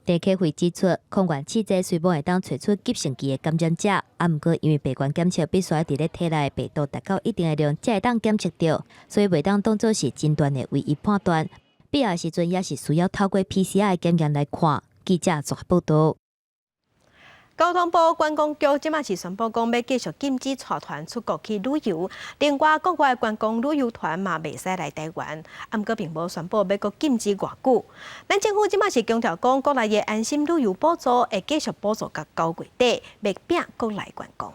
鄭啟惠指出，抗原試劑雖無會當揣出急性期的感染者，啊，毋過因為病原檢測必須佇咧體內病毒達到一定的量，才會當檢測著，所以袂當當做是診斷的唯一判斷。必要時陣也是需要透過 PCR 的檢驗來看。記者綜合報導。交通部觀光局這馬是宣布講，欲繼續禁止帶團出國去旅遊。另外，國外觀光旅遊團嘛袂使來台灣。啊，毋過並無宣布欲閣禁止偌久。咱政府這馬是強調講，國內的安心旅遊補助會繼續補助到9月底，欲拚國內觀光。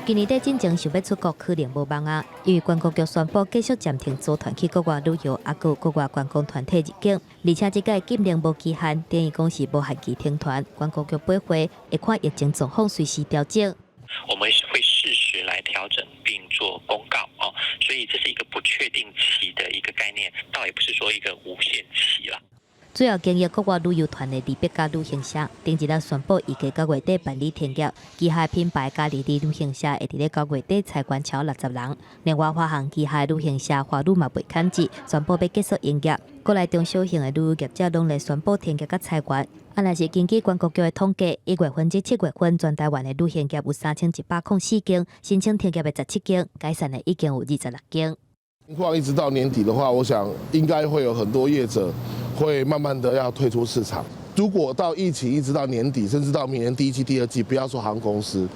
今年底進前想欲出國可能無望啊，因為觀光局宣布繼續暫停組團去國外旅遊，抑閣有國外觀光團體入境，而且這擺禁令無期限，等於講是無限期停團。觀光局回應會看疫情狀況隨時調整。我們會適時來調整並做公告哦，所以這是一個不確定期的一個概念，倒也不是說一個無限期啦。主要經營國外旅遊團的麗碧嘉旅行社，頂一日宣布預計9月底辦理停業。旗下品牌嘉利利旅行社會佇咧九月底裁員超60人。另外，華航旗下旅行社華旅嘛袂堪折，宣布欲結束營業。國內中小型的旅遊業者攏咧宣布停業佮裁員。啊，若是根據觀光局的統計，1月份至7月份，全台灣的旅行業有3104間申請停業的17間，解散的已經有26間。情況一直到年底的話，我想應該會有很多業者會慢慢的要退出市場。如果到疫情一直到年底，甚至到明年第一季、第二季，不要說航空公司，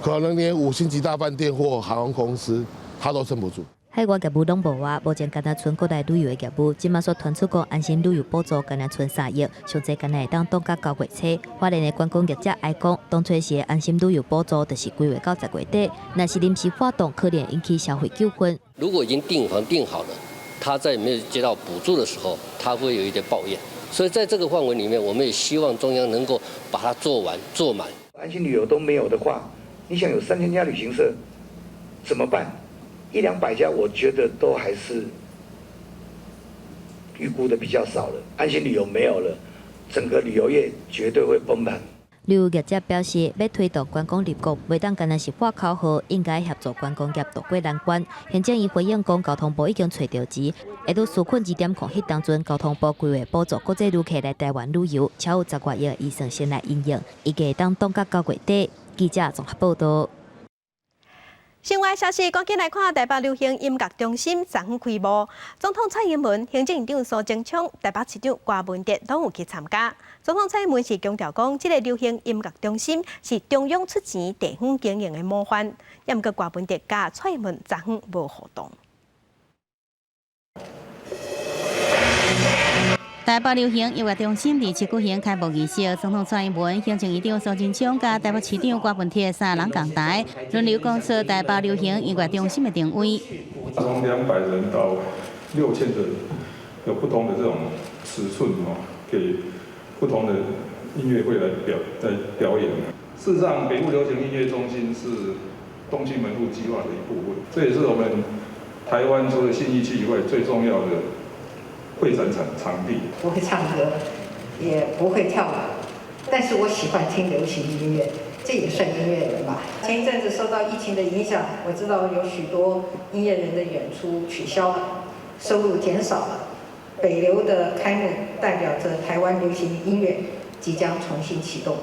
可能連五星級大飯店或航空公司，它都撐不住。海外業務攏無啊，目前干焦賰國內旅遊的業務，這馬所傳出講安心旅遊補助干焦賰3億，上濟干焦會當擋到9月初。花蓮的觀光業者哀講，當初時的安心旅遊補助就是規劃到10月底，若是臨時發動，可能引起消費糾紛。如果已經訂房訂好了，他在沒有接到補助的時候，他會有一點抱怨。所以在這個範圍裡面，我們也希望中央能夠把它做完做滿。安心旅遊都沒有的話，你想有3000家旅行社怎麼辦？一兩百家，我覺得都還是預估的比較少了。安心旅遊沒有了，整個旅遊業絕對會崩盤。旅遊業者表示，欲推動觀光立國，袂當干焦是喊口號，應該協助觀光業渡過難關。行政院回應講，交通部已經揣著錢，會拄紓困2.0彼當陣，交通部規劃補助國際旅客來台灣旅遊，超有10外億預算先來應用，預計會當擋到9月底。記者綜合報導。新聞消息，趕緊來看台北流行音樂中心昨昏開幕，總統蔡英文、行政院長蘇貞昌、台北市長柯文哲攏有去參加。總統蔡英文是強調講，這個流行音樂中心是中央出錢地方經營的模範。毋過柯文哲佮蔡英文昨昏無互動。台北流行音樂中心佇七舉行開幕儀式，總統蔡英文、行政院長蘇貞昌佮台北市長柯文哲三人仝台，輪流講出台北流行音樂中心的定位。從200人到6000人，有不同的這種尺寸哦，給不同的音樂會來表演。事實上，北部流行音樂中心是東區門戶計劃的一部分，這也是我們台灣除了信義區以外最重要的會展場地。不會唱歌，也不會跳舞，但是我喜歡聽流行音樂，這也算音樂人吧。前一陣子受到疫情的影響，我知道有許多音樂人的演出取消了，收入減少了。北流的開幕代表着台灣流行音樂即將重新啟動。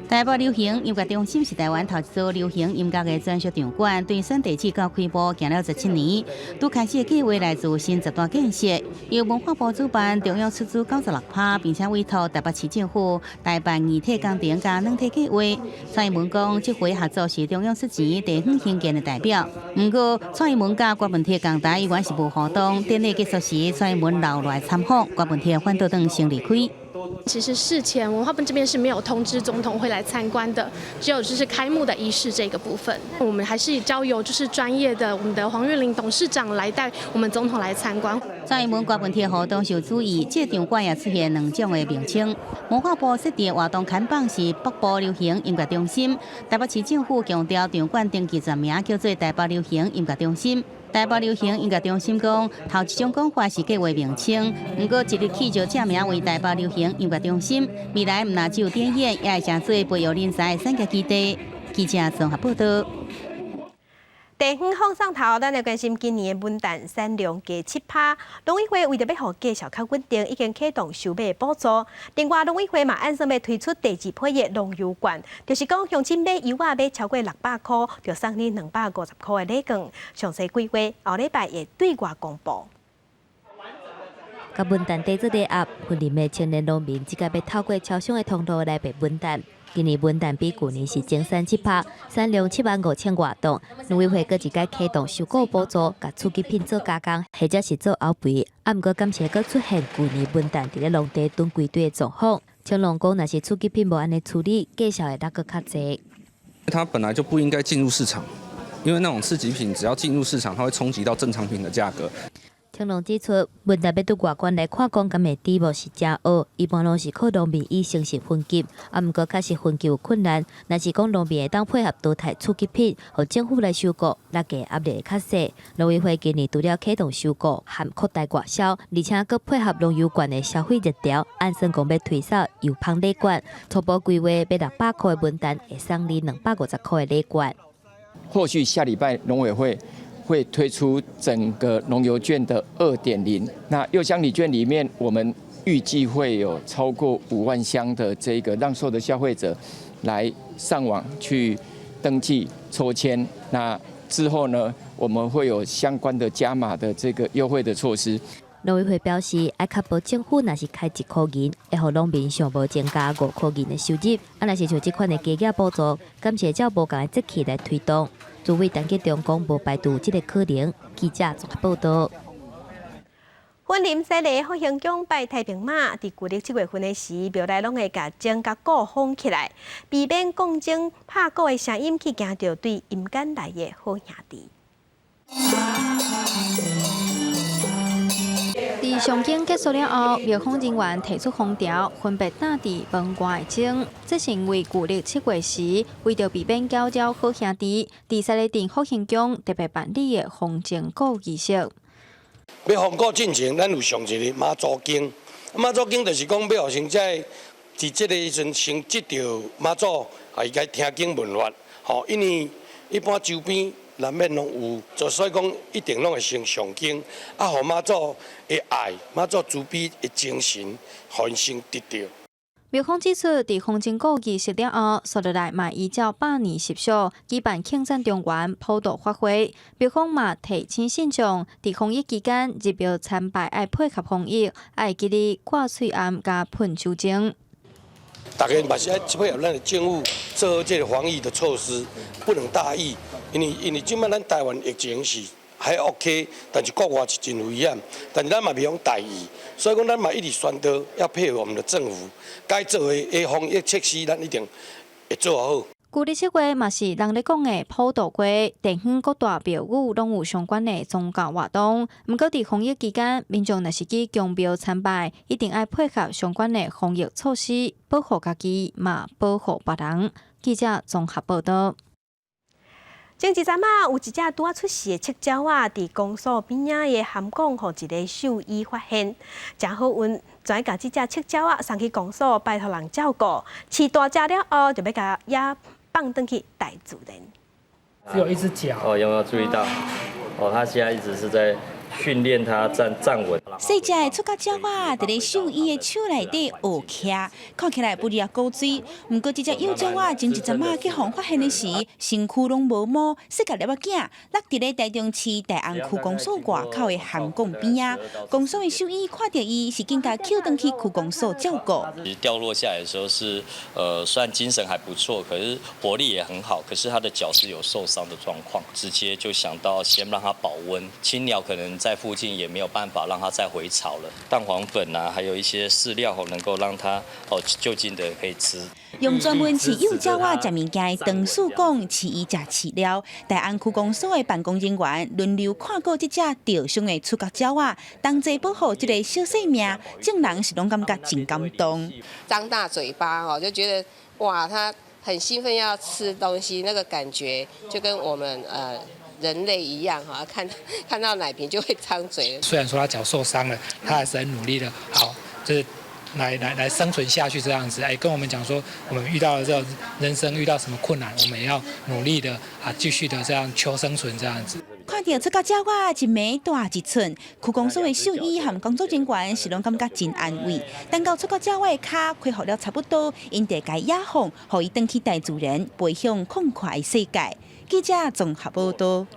台北流行音樂中心是台灣頭一座流行音樂的專屬場館，對選地址到開幕行了17年，拄開始的計劃來自新十大建設，由文化部主辦，中央出資96%，並且委託台北市政府代辦硬體工程佮軟體計劃。蔡英文講，這回合作是中央出錢地方興建的代表。毋過，蔡英文佮柯文哲仝台依然是無互動。典禮結束時，蔡英文留來參訪，柯文哲反倒轉先離開。其實事前文化部這邊是沒有通知總統會來參觀的，只有就是開幕的儀式這個部分。我們還是交由就是專業的我們的黃玉玲董事長來帶我們總統來參觀。蔡英文關問題活動受注意，這場館也出現兩種的名稱。文化部設定活動看板是北部流行音樂中心，台北市政府強調場館登記全名叫做台北流行音樂中心。台北流行音樂中心講，頭一種講法是計劃名稱，毋過即日起就正名為台北流行音樂中心。未來毋但只有展演，也會成做培育人才的產業基地。記者綜合報道。地方放送頭，咱來關心今年的文旦產量加7%。農委會為著欲予價數較穩定，已經啟動收買補助。另外，農委會嘛按算欲推出第二批的農遊券，就是講鄉親買柚仔買超過600箍，就送你250箍的禮券。詳細規劃後禮拜會對外公布。佮文旦地做伙壓，雲林的青年農民這擺欲透過超商的通路來賣文旦。今年文旦比舊年是增產7%，產量7萬5千外噸。農委會閣一擺啟動收購補助，共初級品做加工，或者是做滘肥。啊，毋過敢是會閣出現舊年文旦佇咧農地囤規堆的狀況。青農講，若是初級品無按呢處理，價數會落閣較濟。它本來就不應該進入市場，因為那種次級品只要進入市場，它會衝擊到正常品的價格。青農指出，文旦欲對外觀來看講，敢會知無是誠僫，一般攏是靠農民以誠實分級，啊，毋過確實分級有困難。若是講農民會當配合淘汰次級品，予政府來收購，落價壓力會較細。農委會今年除了啟動收購和擴大外銷，而且閣配合農遊券的消費熱潮，按算講欲推售柚芳禮券，初步規劃買600箍的文旦，會送你250箍的禮券。或許下禮拜農委會會推出整個農遊券的2.0，那柚香禮券裡面，我們預計會有超過5萬箱的這個讓所有的消費者來上網去登記抽籤。那之後呢，我們會有相關的加碼的這個優惠的措施。農委會表示，愛確保政府若是開1箍銀，會予農民上無增加5箍銀的收入。啊，若是像這款的加價補助，敢是會照無仝的節氣來推動。主委陳吉仲講，無排除這個可能。記者綜合報道。雲林西螺福興宮拜太平媽，佇舊曆7月份的時，廟內攏會共鐘共鼓封起來，避免降鐘拍鼓的聲音去驚著對陰間來的好兄弟。佇誦經結束了後，廟方人員提出封條，分別貼佇門外的鐘。這是因為舊曆7月時，為著避免攪擾好兄弟，佇西螺鎮福興宮特別辦理的封鐘鼓儀式。欲封鼓進前，咱有誦一个媽祖經。媽祖經就是講欲予先這佇這个時陣先得著媽祖，啊伊該聽經聞法，吼，因為一般周邊難免攏有，就所以講一定攏會先誦經，啊，予媽祖的愛、媽祖慈悲的精神，予𪜶先得著。廟方指出，佇封鐘鼓儀式了後，紲落來嘛依照百年習俗舉辦慶典中元普渡法會。廟方嘛提醒信眾，佇防疫期間入廟參拜愛配合防疫，愛記得掛喙罨佮噴酒精。大家嘛是愛配合咱的政府做好這个防疫的措施，不能大意。因為這擺咱台灣疫情是還 OK，但是國外是真危險，但是咱嘛袂用大意，所以講咱嘛一直宣導要配合我們的政府，該做的防疫措施，咱一定會做好。舊曆7月嘛是人咧講的普渡月，地方各大廟宇攏有相關的宗教活動。毋過佇防疫期間，民眾若是去宮廟參拜，一定愛配合相關的防疫措施，保護家己，嘛保護別人。記者綜合報道。前一陣仔有一隻拄仔出世的赤鳥仔，佇公所邊仔的涵港，予一个獸醫發現，誠好運，就共這隻赤鳥仔送去公所，拜託人照顧。飼大隻了後，就欲共伊放轉去大自然。只有一隻腳。哦，有沒有注意到？哦，他現在一直是在訓練他站站穩。細隻的觸角鳥仔，佇咧獸醫的手內底學徛，看起來不離啊古錐。毋過這隻幼鳥仔前一陣仔去予發現的時，身軀攏無毛，細甲粒仔囝，落佇咧台中市大安區公所外口的涵港邊仔。公所的獸醫看著伊，是緊共抾轉去區公所照顧。其實掉落下來的時候是，雖然精神還不錯，可是活力也很好，可是他的腳是有受傷的狀況，直接就想到先讓它保溫。青鳥可能在附近也沒有辦法讓它再再回巢了。蛋黃粉啊，還有一些飼料，能夠讓它哦就近的可以吃。用專門飼幼鳥仔食物件的長鼠講，飼伊食飼料。大安區公所的辦公人員輪流看顧這隻受傷的觸角鳥仔，同齊保護這个小生命，眾人是攏感覺真感動。張大嘴巴哦，就覺得哇，它很興奮要吃東西，那個感覺就跟我們人類一樣哈，看到奶瓶就會張嘴。雖然說他腳受傷了，他還是很努力的，好，就是來生存下去這樣子。哎，跟我們講說，我們遇到了這種人生遇到什麼困難，我們也要努力的啊，繼續的這樣求生存這樣子。看著觸角鳥仔一暝大一寸，區公所的獸醫和工作人員是攏感覺真安慰。等到觸角鳥仔的跤恢復了差不多，𪜶就共野放，予伊轉去大自然，飛向廣闊的世界。記者綜合報道。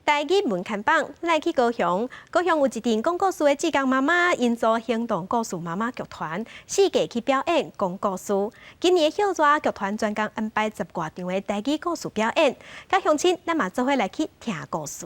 台語文看榜，來去高雄。高雄有一陣講故事的志工媽媽，𪜶組行動故事媽媽劇團，四界去表演講故事。今年的暑熱劇團專工安排十外場的台語故事表演，佮鄉親，咱嘛做伙來去聽故事。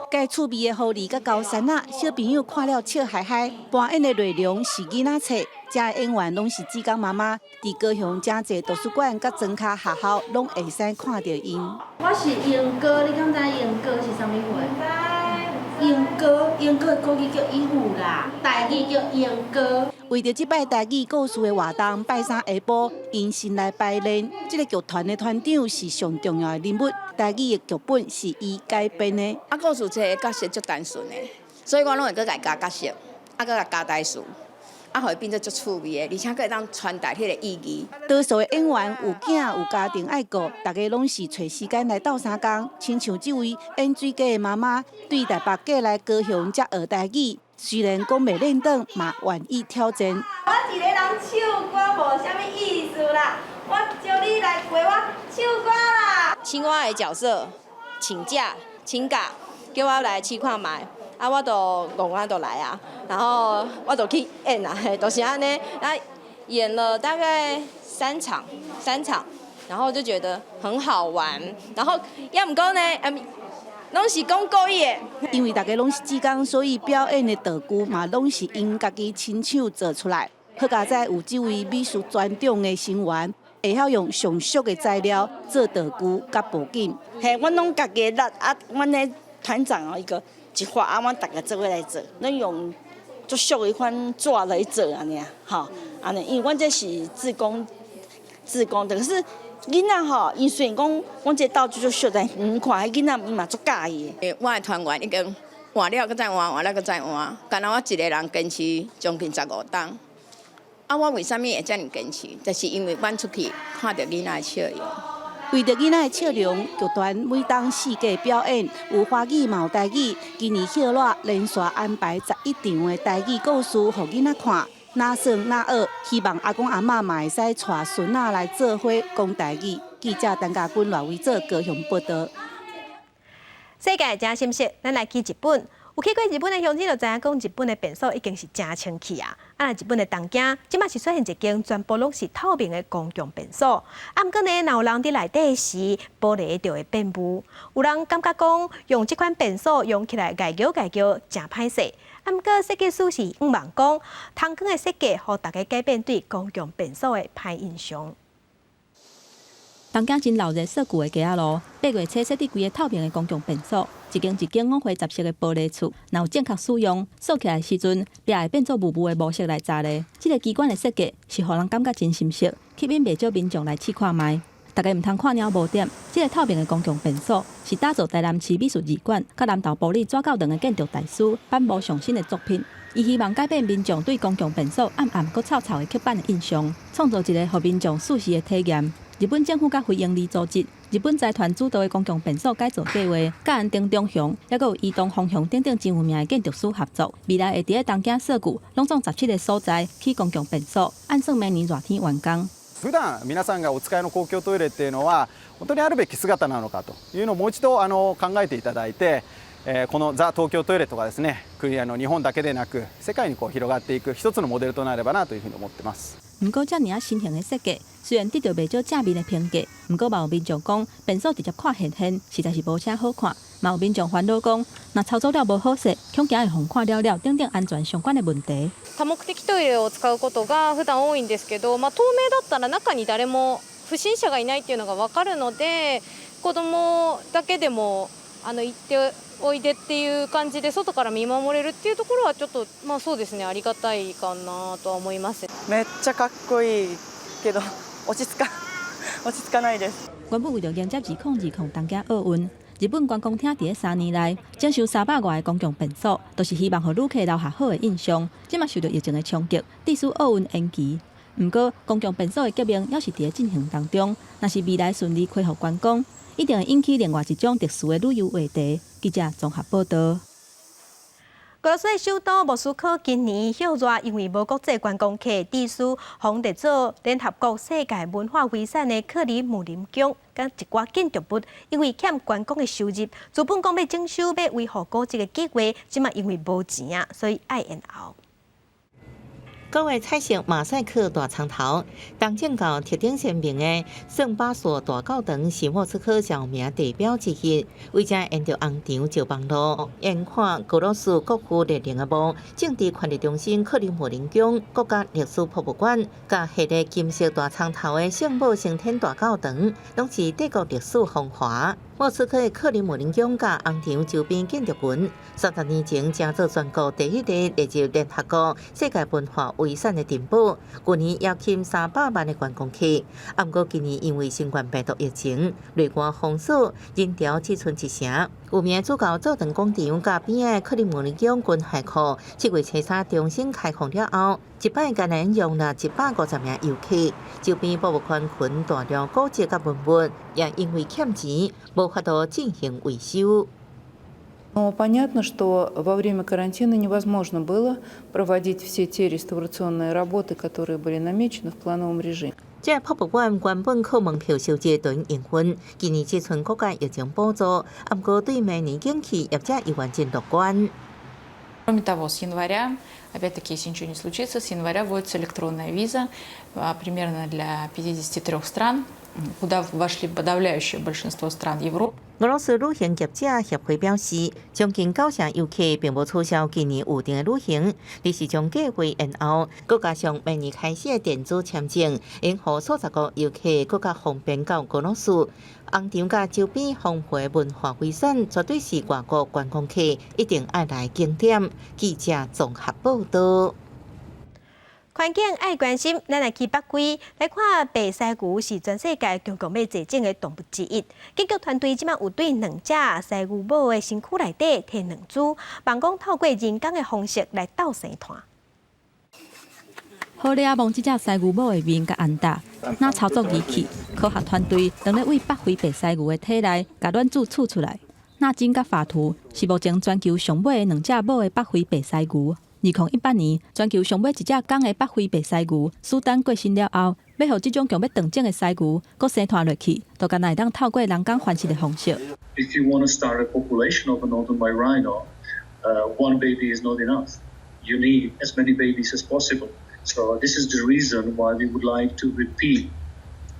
蓋趣味的狐狸佮高山仔，小朋友看了笑嗨嗨。扮演的內容是囡仔冊，遮的演員攏是志工媽媽。佇高雄誠濟圖書館佮莊跤學校，攏會使看著𪜶。我是鸚哥，你敢知鸚哥是啥物貨？鸚哥，鸚哥的國語叫鸚鵡啦，台語叫鸚哥。為著這擺台語故事的活動，拜三下晡，𪜶先來排練。這个劇團的團長是上重要的人物，台語的劇本是伊改編的。啊，故事冊的角色足單純的，所以我攏會閣共伊加角色，啊，閣共加台詞，啊，予伊變做足趣味的，而且閣會當傳達彼个意義。多數的演員有囝有家庭愛顧，大家攏是揣時間來鬥相共。親像這位演水果的媽媽，對台北過來高雄才學台語。雖然講袂練轉，嘛願意挑戰。我一个人唱歌無啥物意思啦，我招你來陪我唱歌啦。青蛙的角色請假請假，叫我來試看覓，啊，我就戇啊就來啊，然後我就去演啊，就是按呢，啊，演了大概三場，三場，然後就覺得很好玩，然後抑毋過呢，攏是講國語的。因為大家攏是志工，所以表演的道具嘛攏是𪜶家己親手做出來。好佳哉有這位美術專長的成員，會曉用上俗的材料做道具佮布景。嘿，阮攏家己力啊，阮的團長哦，伊個一發啊，阮逐个做伙來做，攏用足俗的款紙來做按呢，吼，按呢，因為阮這是志工，志工的，可是。囡仔吼，𪜶雖然講阮這道具足俗，但遠看彼囡仔伊嘛足佮意的。我的團員已經換了，閣再換，換了閣再換，干焦我一个人堅持將近15冬。啊，我為啥物會遮爾堅持？就是因為阮出去看著囡仔的笑容。為著囡仔的笑容，劇團每冬四季表演，有華語嘛有台語。今年暑熱連續安排11場的台語故事，予囡仔看。哪耍哪學，希望阿公阿嬤嘛會使帶孫仔來做伙講台語。記者陳家軍、賴維做高雄報道。世界真心適，咱來去日本。有去過日本的鄉親就知影，講日本的便所已經是誠清氣啊。啊，日本的東京，這馬是出現一間全部攏是透明的公共便所。啊，毋過呢，若有人佇內底時，玻璃就會變霧。有人感覺講，用這款便所用起來礙腳礙腳，誠歹勢。啊，毋過設計師是向望講，通光的設計，予大家改變對公共便所的歹印象。東京真鬧熱設舊的街仔路，8月初設置幾个透明的公共便所，一間一間五花雜色的玻璃厝，若有正確使用，鎖起來時陣，壁會變做霧霧的模式來閘咧。這个機關的設計是予人感覺真心適，吸引袂少民眾來試看覓。大家毋通看鳥無點，這个透明的公共便所是打造台南市美術二館，佮南投玻璃紙教堂的建築大師板無上新的作品。伊希望改變民眾對公共便所暗暗閣臭臭的刻板的印象，創造一个予民眾舒適的體驗。日本政府佮非營利組織日本財團主導的公共便所改造計劃，佮安藤忠雄，抑閣有伊東豐雄等等真有名的建築師合作，未來會佇咧東京設計攏總17个所在起公共便所，按算明年熱天完工。普段皆さんがお使いの公共トイレっていうのは本当にあるべき姿なのかというのをもう一度考えていただいて、このザ東京トイレットがですね、国あの日本だけでなく世界にこう広がっていく一つのモデルとなればなというふうに思ってます。毋過，遮爾仔新型的設計，雖然得著袂少正面的評價，毋過嘛有民眾講，便所直接看現現，實在是無啥好看。嘛有民眾煩惱講，若操作了無好勢，恐驚會予看了了等等安全相關的問題。多目的トイレを使うことが普段多いんですけど、まあ、透明だったら中に誰も不審者がいないっていうのが分かるので、子供だけでも行っておいでっていう感じで外から見守れるっていうところはちょっとまあそうですね、ありがたいかなとは思います。めっちゃかっこいいけど落ち着かないです。原本為著迎接2020東京奧運，日本觀光廳佇咧3年內整修300外个公共便所，都是希望予旅客留下好的印象。這馬受著疫情的衝擊，致使奧運延期。毋過，公共便所的革命猶是佇咧進行當中。若是未來順利恢復觀光，一定會引起另外一種特殊的旅遊話題。記者綜合報道。俄羅斯的首都莫斯科今年歇熱，因為無國際觀光客，致使予列做聯合國世界文化遺產的克里姆林宮，佮一寡建築物，因為欠觀光的收入，資本講欲整修、欲維護古蹟的計劃，這馬因為無錢啊，所以愛延後。各位彩色馬賽克大床頭，東正教特徵鮮明的聖巴索大教堂是莫斯科著名地標之一。位置沿著紅場石網路，沿看俄羅斯國父列寧的墓、政治權力中心克里姆林宮、國家歷史博物館，佮彼个金色大床頭的聖母升天大教堂，攏是帝國歷史風華。莫斯科的克里姆林宮佮紅場周邊建築群，30年前成做全國第一個列入聯合國世界文化遺產的珍寶。去年邀請300萬的觀光客，毋過今年因為新冠病毒疫情，內外封鎖，人潮只賰一成。有名主教座堂廣場佮邊仔的克里姆林宮軍械庫，7月初三重新開放了後，一擺干焦容納150名遊客。周邊博物館群大量古蹟佮文物，也因為欠錢，無法度進行維修。 Но понятно, что во время карантина невозможно было проводить все те реставрационные работы, которые были намечены в плановом режиме. 這博物館原本靠門票收入來營運，今年只賰國家疫情補助，毋過對明年景氣業者猶原真樂觀。 Кроме того, с января, опять-таки, если ничего не случится, с января вводится электронная виза примерно для 53 стран, куда вошли подавляющее большинство стран Европы. 俄羅斯旅行業者協會表示，將近九成遊客並無取消今年預訂的旅行，而是將計劃延後。閣加上明年開始的電子簽證，會予數十國遊客閣較方便到俄羅斯。紅場佮周邊豐富的文化遺產，絕對是外國觀光客一定愛來景點。記者綜合報道。環境愛關心，咱來去北非來看白犀牛是全世界強強欲絕種的動物之一。研究團隊這馬有對兩隻犀牛母的身軀內底提卵子，望講透過人工的方式來鬥生湠。好咧，望這隻犀牛母的面佮按搭，若操作儀器，科學團隊當咧對北非白犀牛的體內共卵子取出來。納金佮法圖是目前全球上尾的兩隻母的北非白犀牛。2018年，全球上尾一隻公的北非白犀牛蘇丹過身了後，欲予這種強欲斷種的犀牛閣生湠落去，就干焦會當透過人工繁殖的方式。 If you want to start a population of a northern white rhino, one baby is not enough. You need as many babies as possible. So this is the reason why we would like to repeat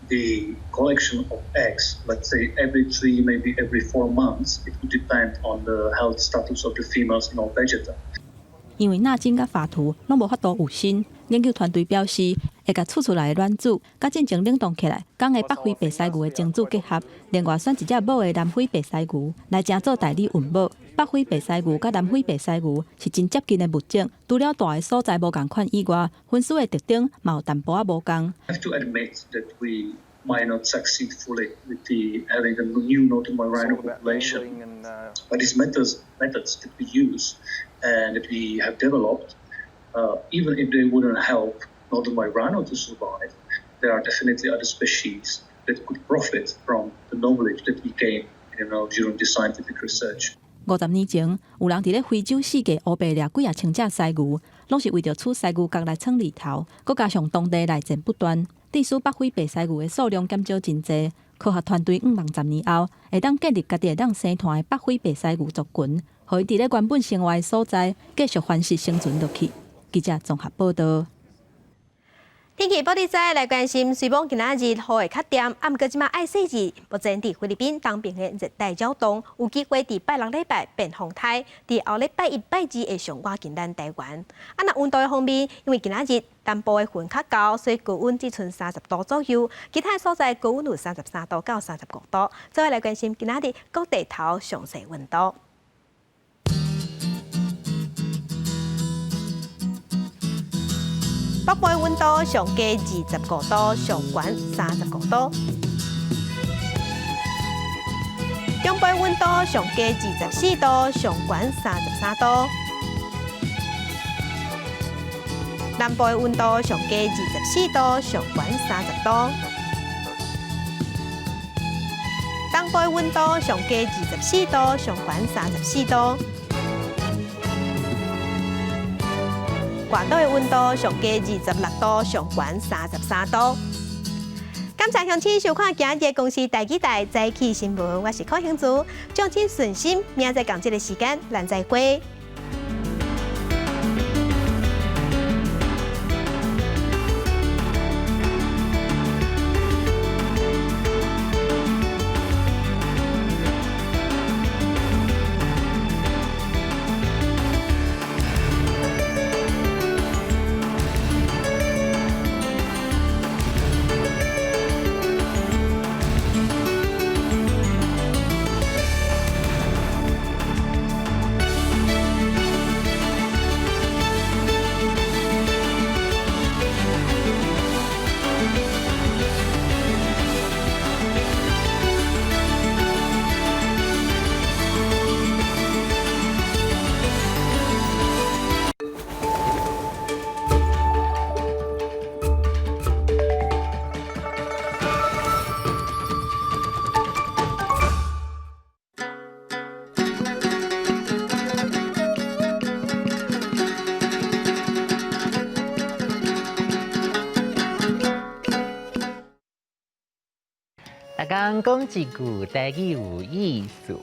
the collection of eggs, let's say every 3, maybe every 4 months. It would depend on the health status of the females in Ol Pejeta. 因為納金佮法圖攏無法度有身，研究團隊表示，會共取出來的卵子，佮進前冷凍起來，公的北非白犀牛的精子結合，另外選一隻母的南非白犀牛來成做代理孕母。北非白犀牛佮南非白犀牛是真接近的物種，除了蹛的所在無仝款以外，分絲的特徵嘛有淡薄仔無仝。 I have to admit that we might not succeed fully with the having a new northern white rhino population, but these methods that we use and that we have developed, even if they wouldn't help northern white rhino to survive, there are definitely other species that could profit from the knowledge that we gain during this scientific research. 50年前，有人佇咧非洲四界烏白掠幾仔千隻犀牛，攏是為著取犀牛角來創厘頭，閣加上當地內戰不斷，致使北非白犀牛的數量減少真濟。科學團隊向望10年後，會當建立家己會當生湠的北非白犀牛族群。予伊佇咧原本生活的所在繼續繁殖生存落去。記者綜合報導。天氣報你知來關心，雖罔今仔日雨會較恬，啊，毋過這馬愛細緻，目前佇菲律賓東邊的熱帶擾動有機會佇拜六禮拜變風颱，佇後禮拜一、拜二會上倚近咱台灣。啊，若溫度的方面，因為今仔日南部的雲較厚，所以高溫只賰30度左右，其他所在高溫有33度到35度。做伙來關心今仔日各地頭詳細溫度。北部溫度上低25度，上懸35度。中部溫度上低24度，上懸33度。南部溫度上低24度，上懸30度。東部溫度上低24度，上懸34度。外島的溫度上低26度，上懸33度。感謝鄉親收看今日公視台語台早起新聞，我是柯興珠，祝親順心，明仔載仝這个時間，咱再會。逐工講一句台語有意思。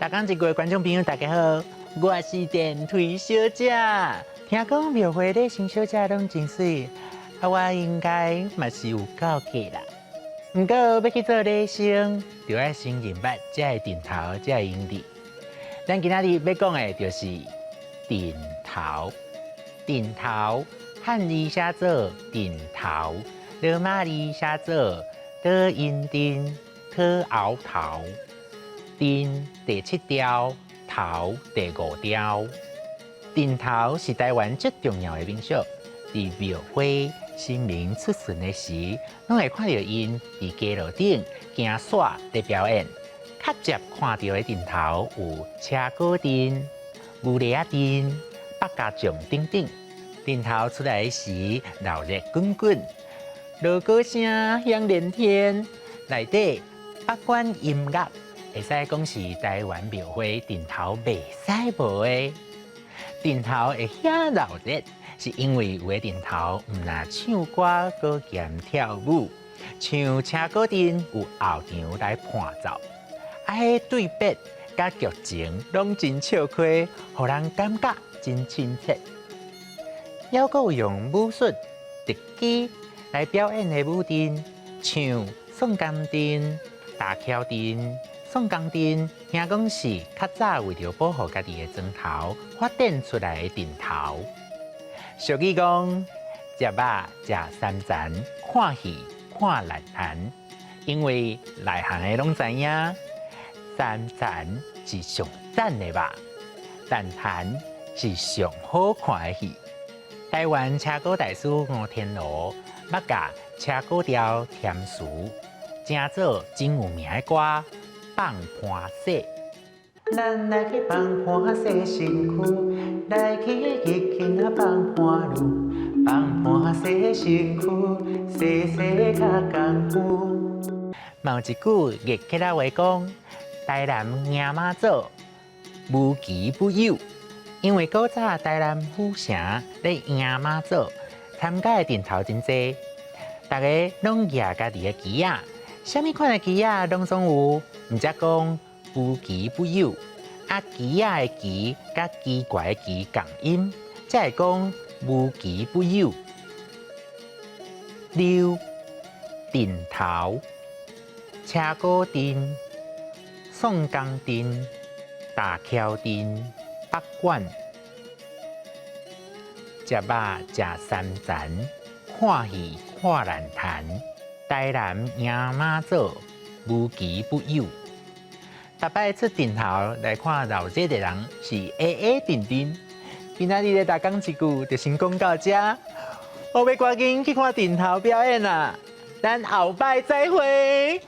逐工一句的觀眾朋友，大家好，我是電梯小姐。聽講廟會禮生小姐攏真媠，啊，我應該嘛是有夠格啦。毋過欲去做禮生，就愛先認捌這个陣頭，這个英字。咱今仔日欲講的就是陣頭。陣頭，漢字寫做陣頭，羅馬字寫做倒音陣、討鰲頭。陣第七調，頭第五調。陣頭是台灣最重要的民俗，佇廟會、神明出巡的時，攏會看著𪜶佇街路頂行煞佇表演。較捷看著的陣頭有車果陣、牛犁仔陣、百家將等等。陣頭出來時，鬧熱滾滾，鑼鼓聲響連天，內底不管音樂，會使講是台灣廟會陣頭袂使無的。陣頭會遐鬧熱，是因為有的陣頭毋但唱歌，閣兼跳舞，像車果陣有後場來伴奏，啊，彼對白佮劇情攏真笑詼，予人感覺真親切。猶閣有用武術、特技來表演的舞陣，像宋江陣、大橋陣。宋江陣聽講是較早為著保護家己的莊頭發展出來的陣頭。俗語講，食肉食三層，看戲看內行。因為內行的攏知影，三層是上讚的肉，內行是上好看的戲。台灣車鼓大師吳天羅捌共車鼓調填詞，成做真有名的歌《放盤洗》。咱來去放盤洗身軀，來去日去啊放盤攄，放盤洗身軀，洗洗較功夫。嘛有一句客家話講：台南迎媽祖，無奇不有。因為古早台南府城咧迎媽祖，參加的陣頭真濟，逐家攏舉家己的旗仔，啥物款的旗仔攏總有，毋才講無奇不有。啊，奇仔的奇佮奇怪的奇仝音，才會講無奇不有。溜，陣頭，車鼓陣，宋江陣，大橋陣，北管，食肉食三層，看戲看爛壇，台南迎媽祖，無奇不有。逐擺出陣頭來看鬧熱的人是矮矮陣陣。今仔日的逐工一句就先講到遮，我欲趕緊去看陣頭表演啦，咱後擺再會。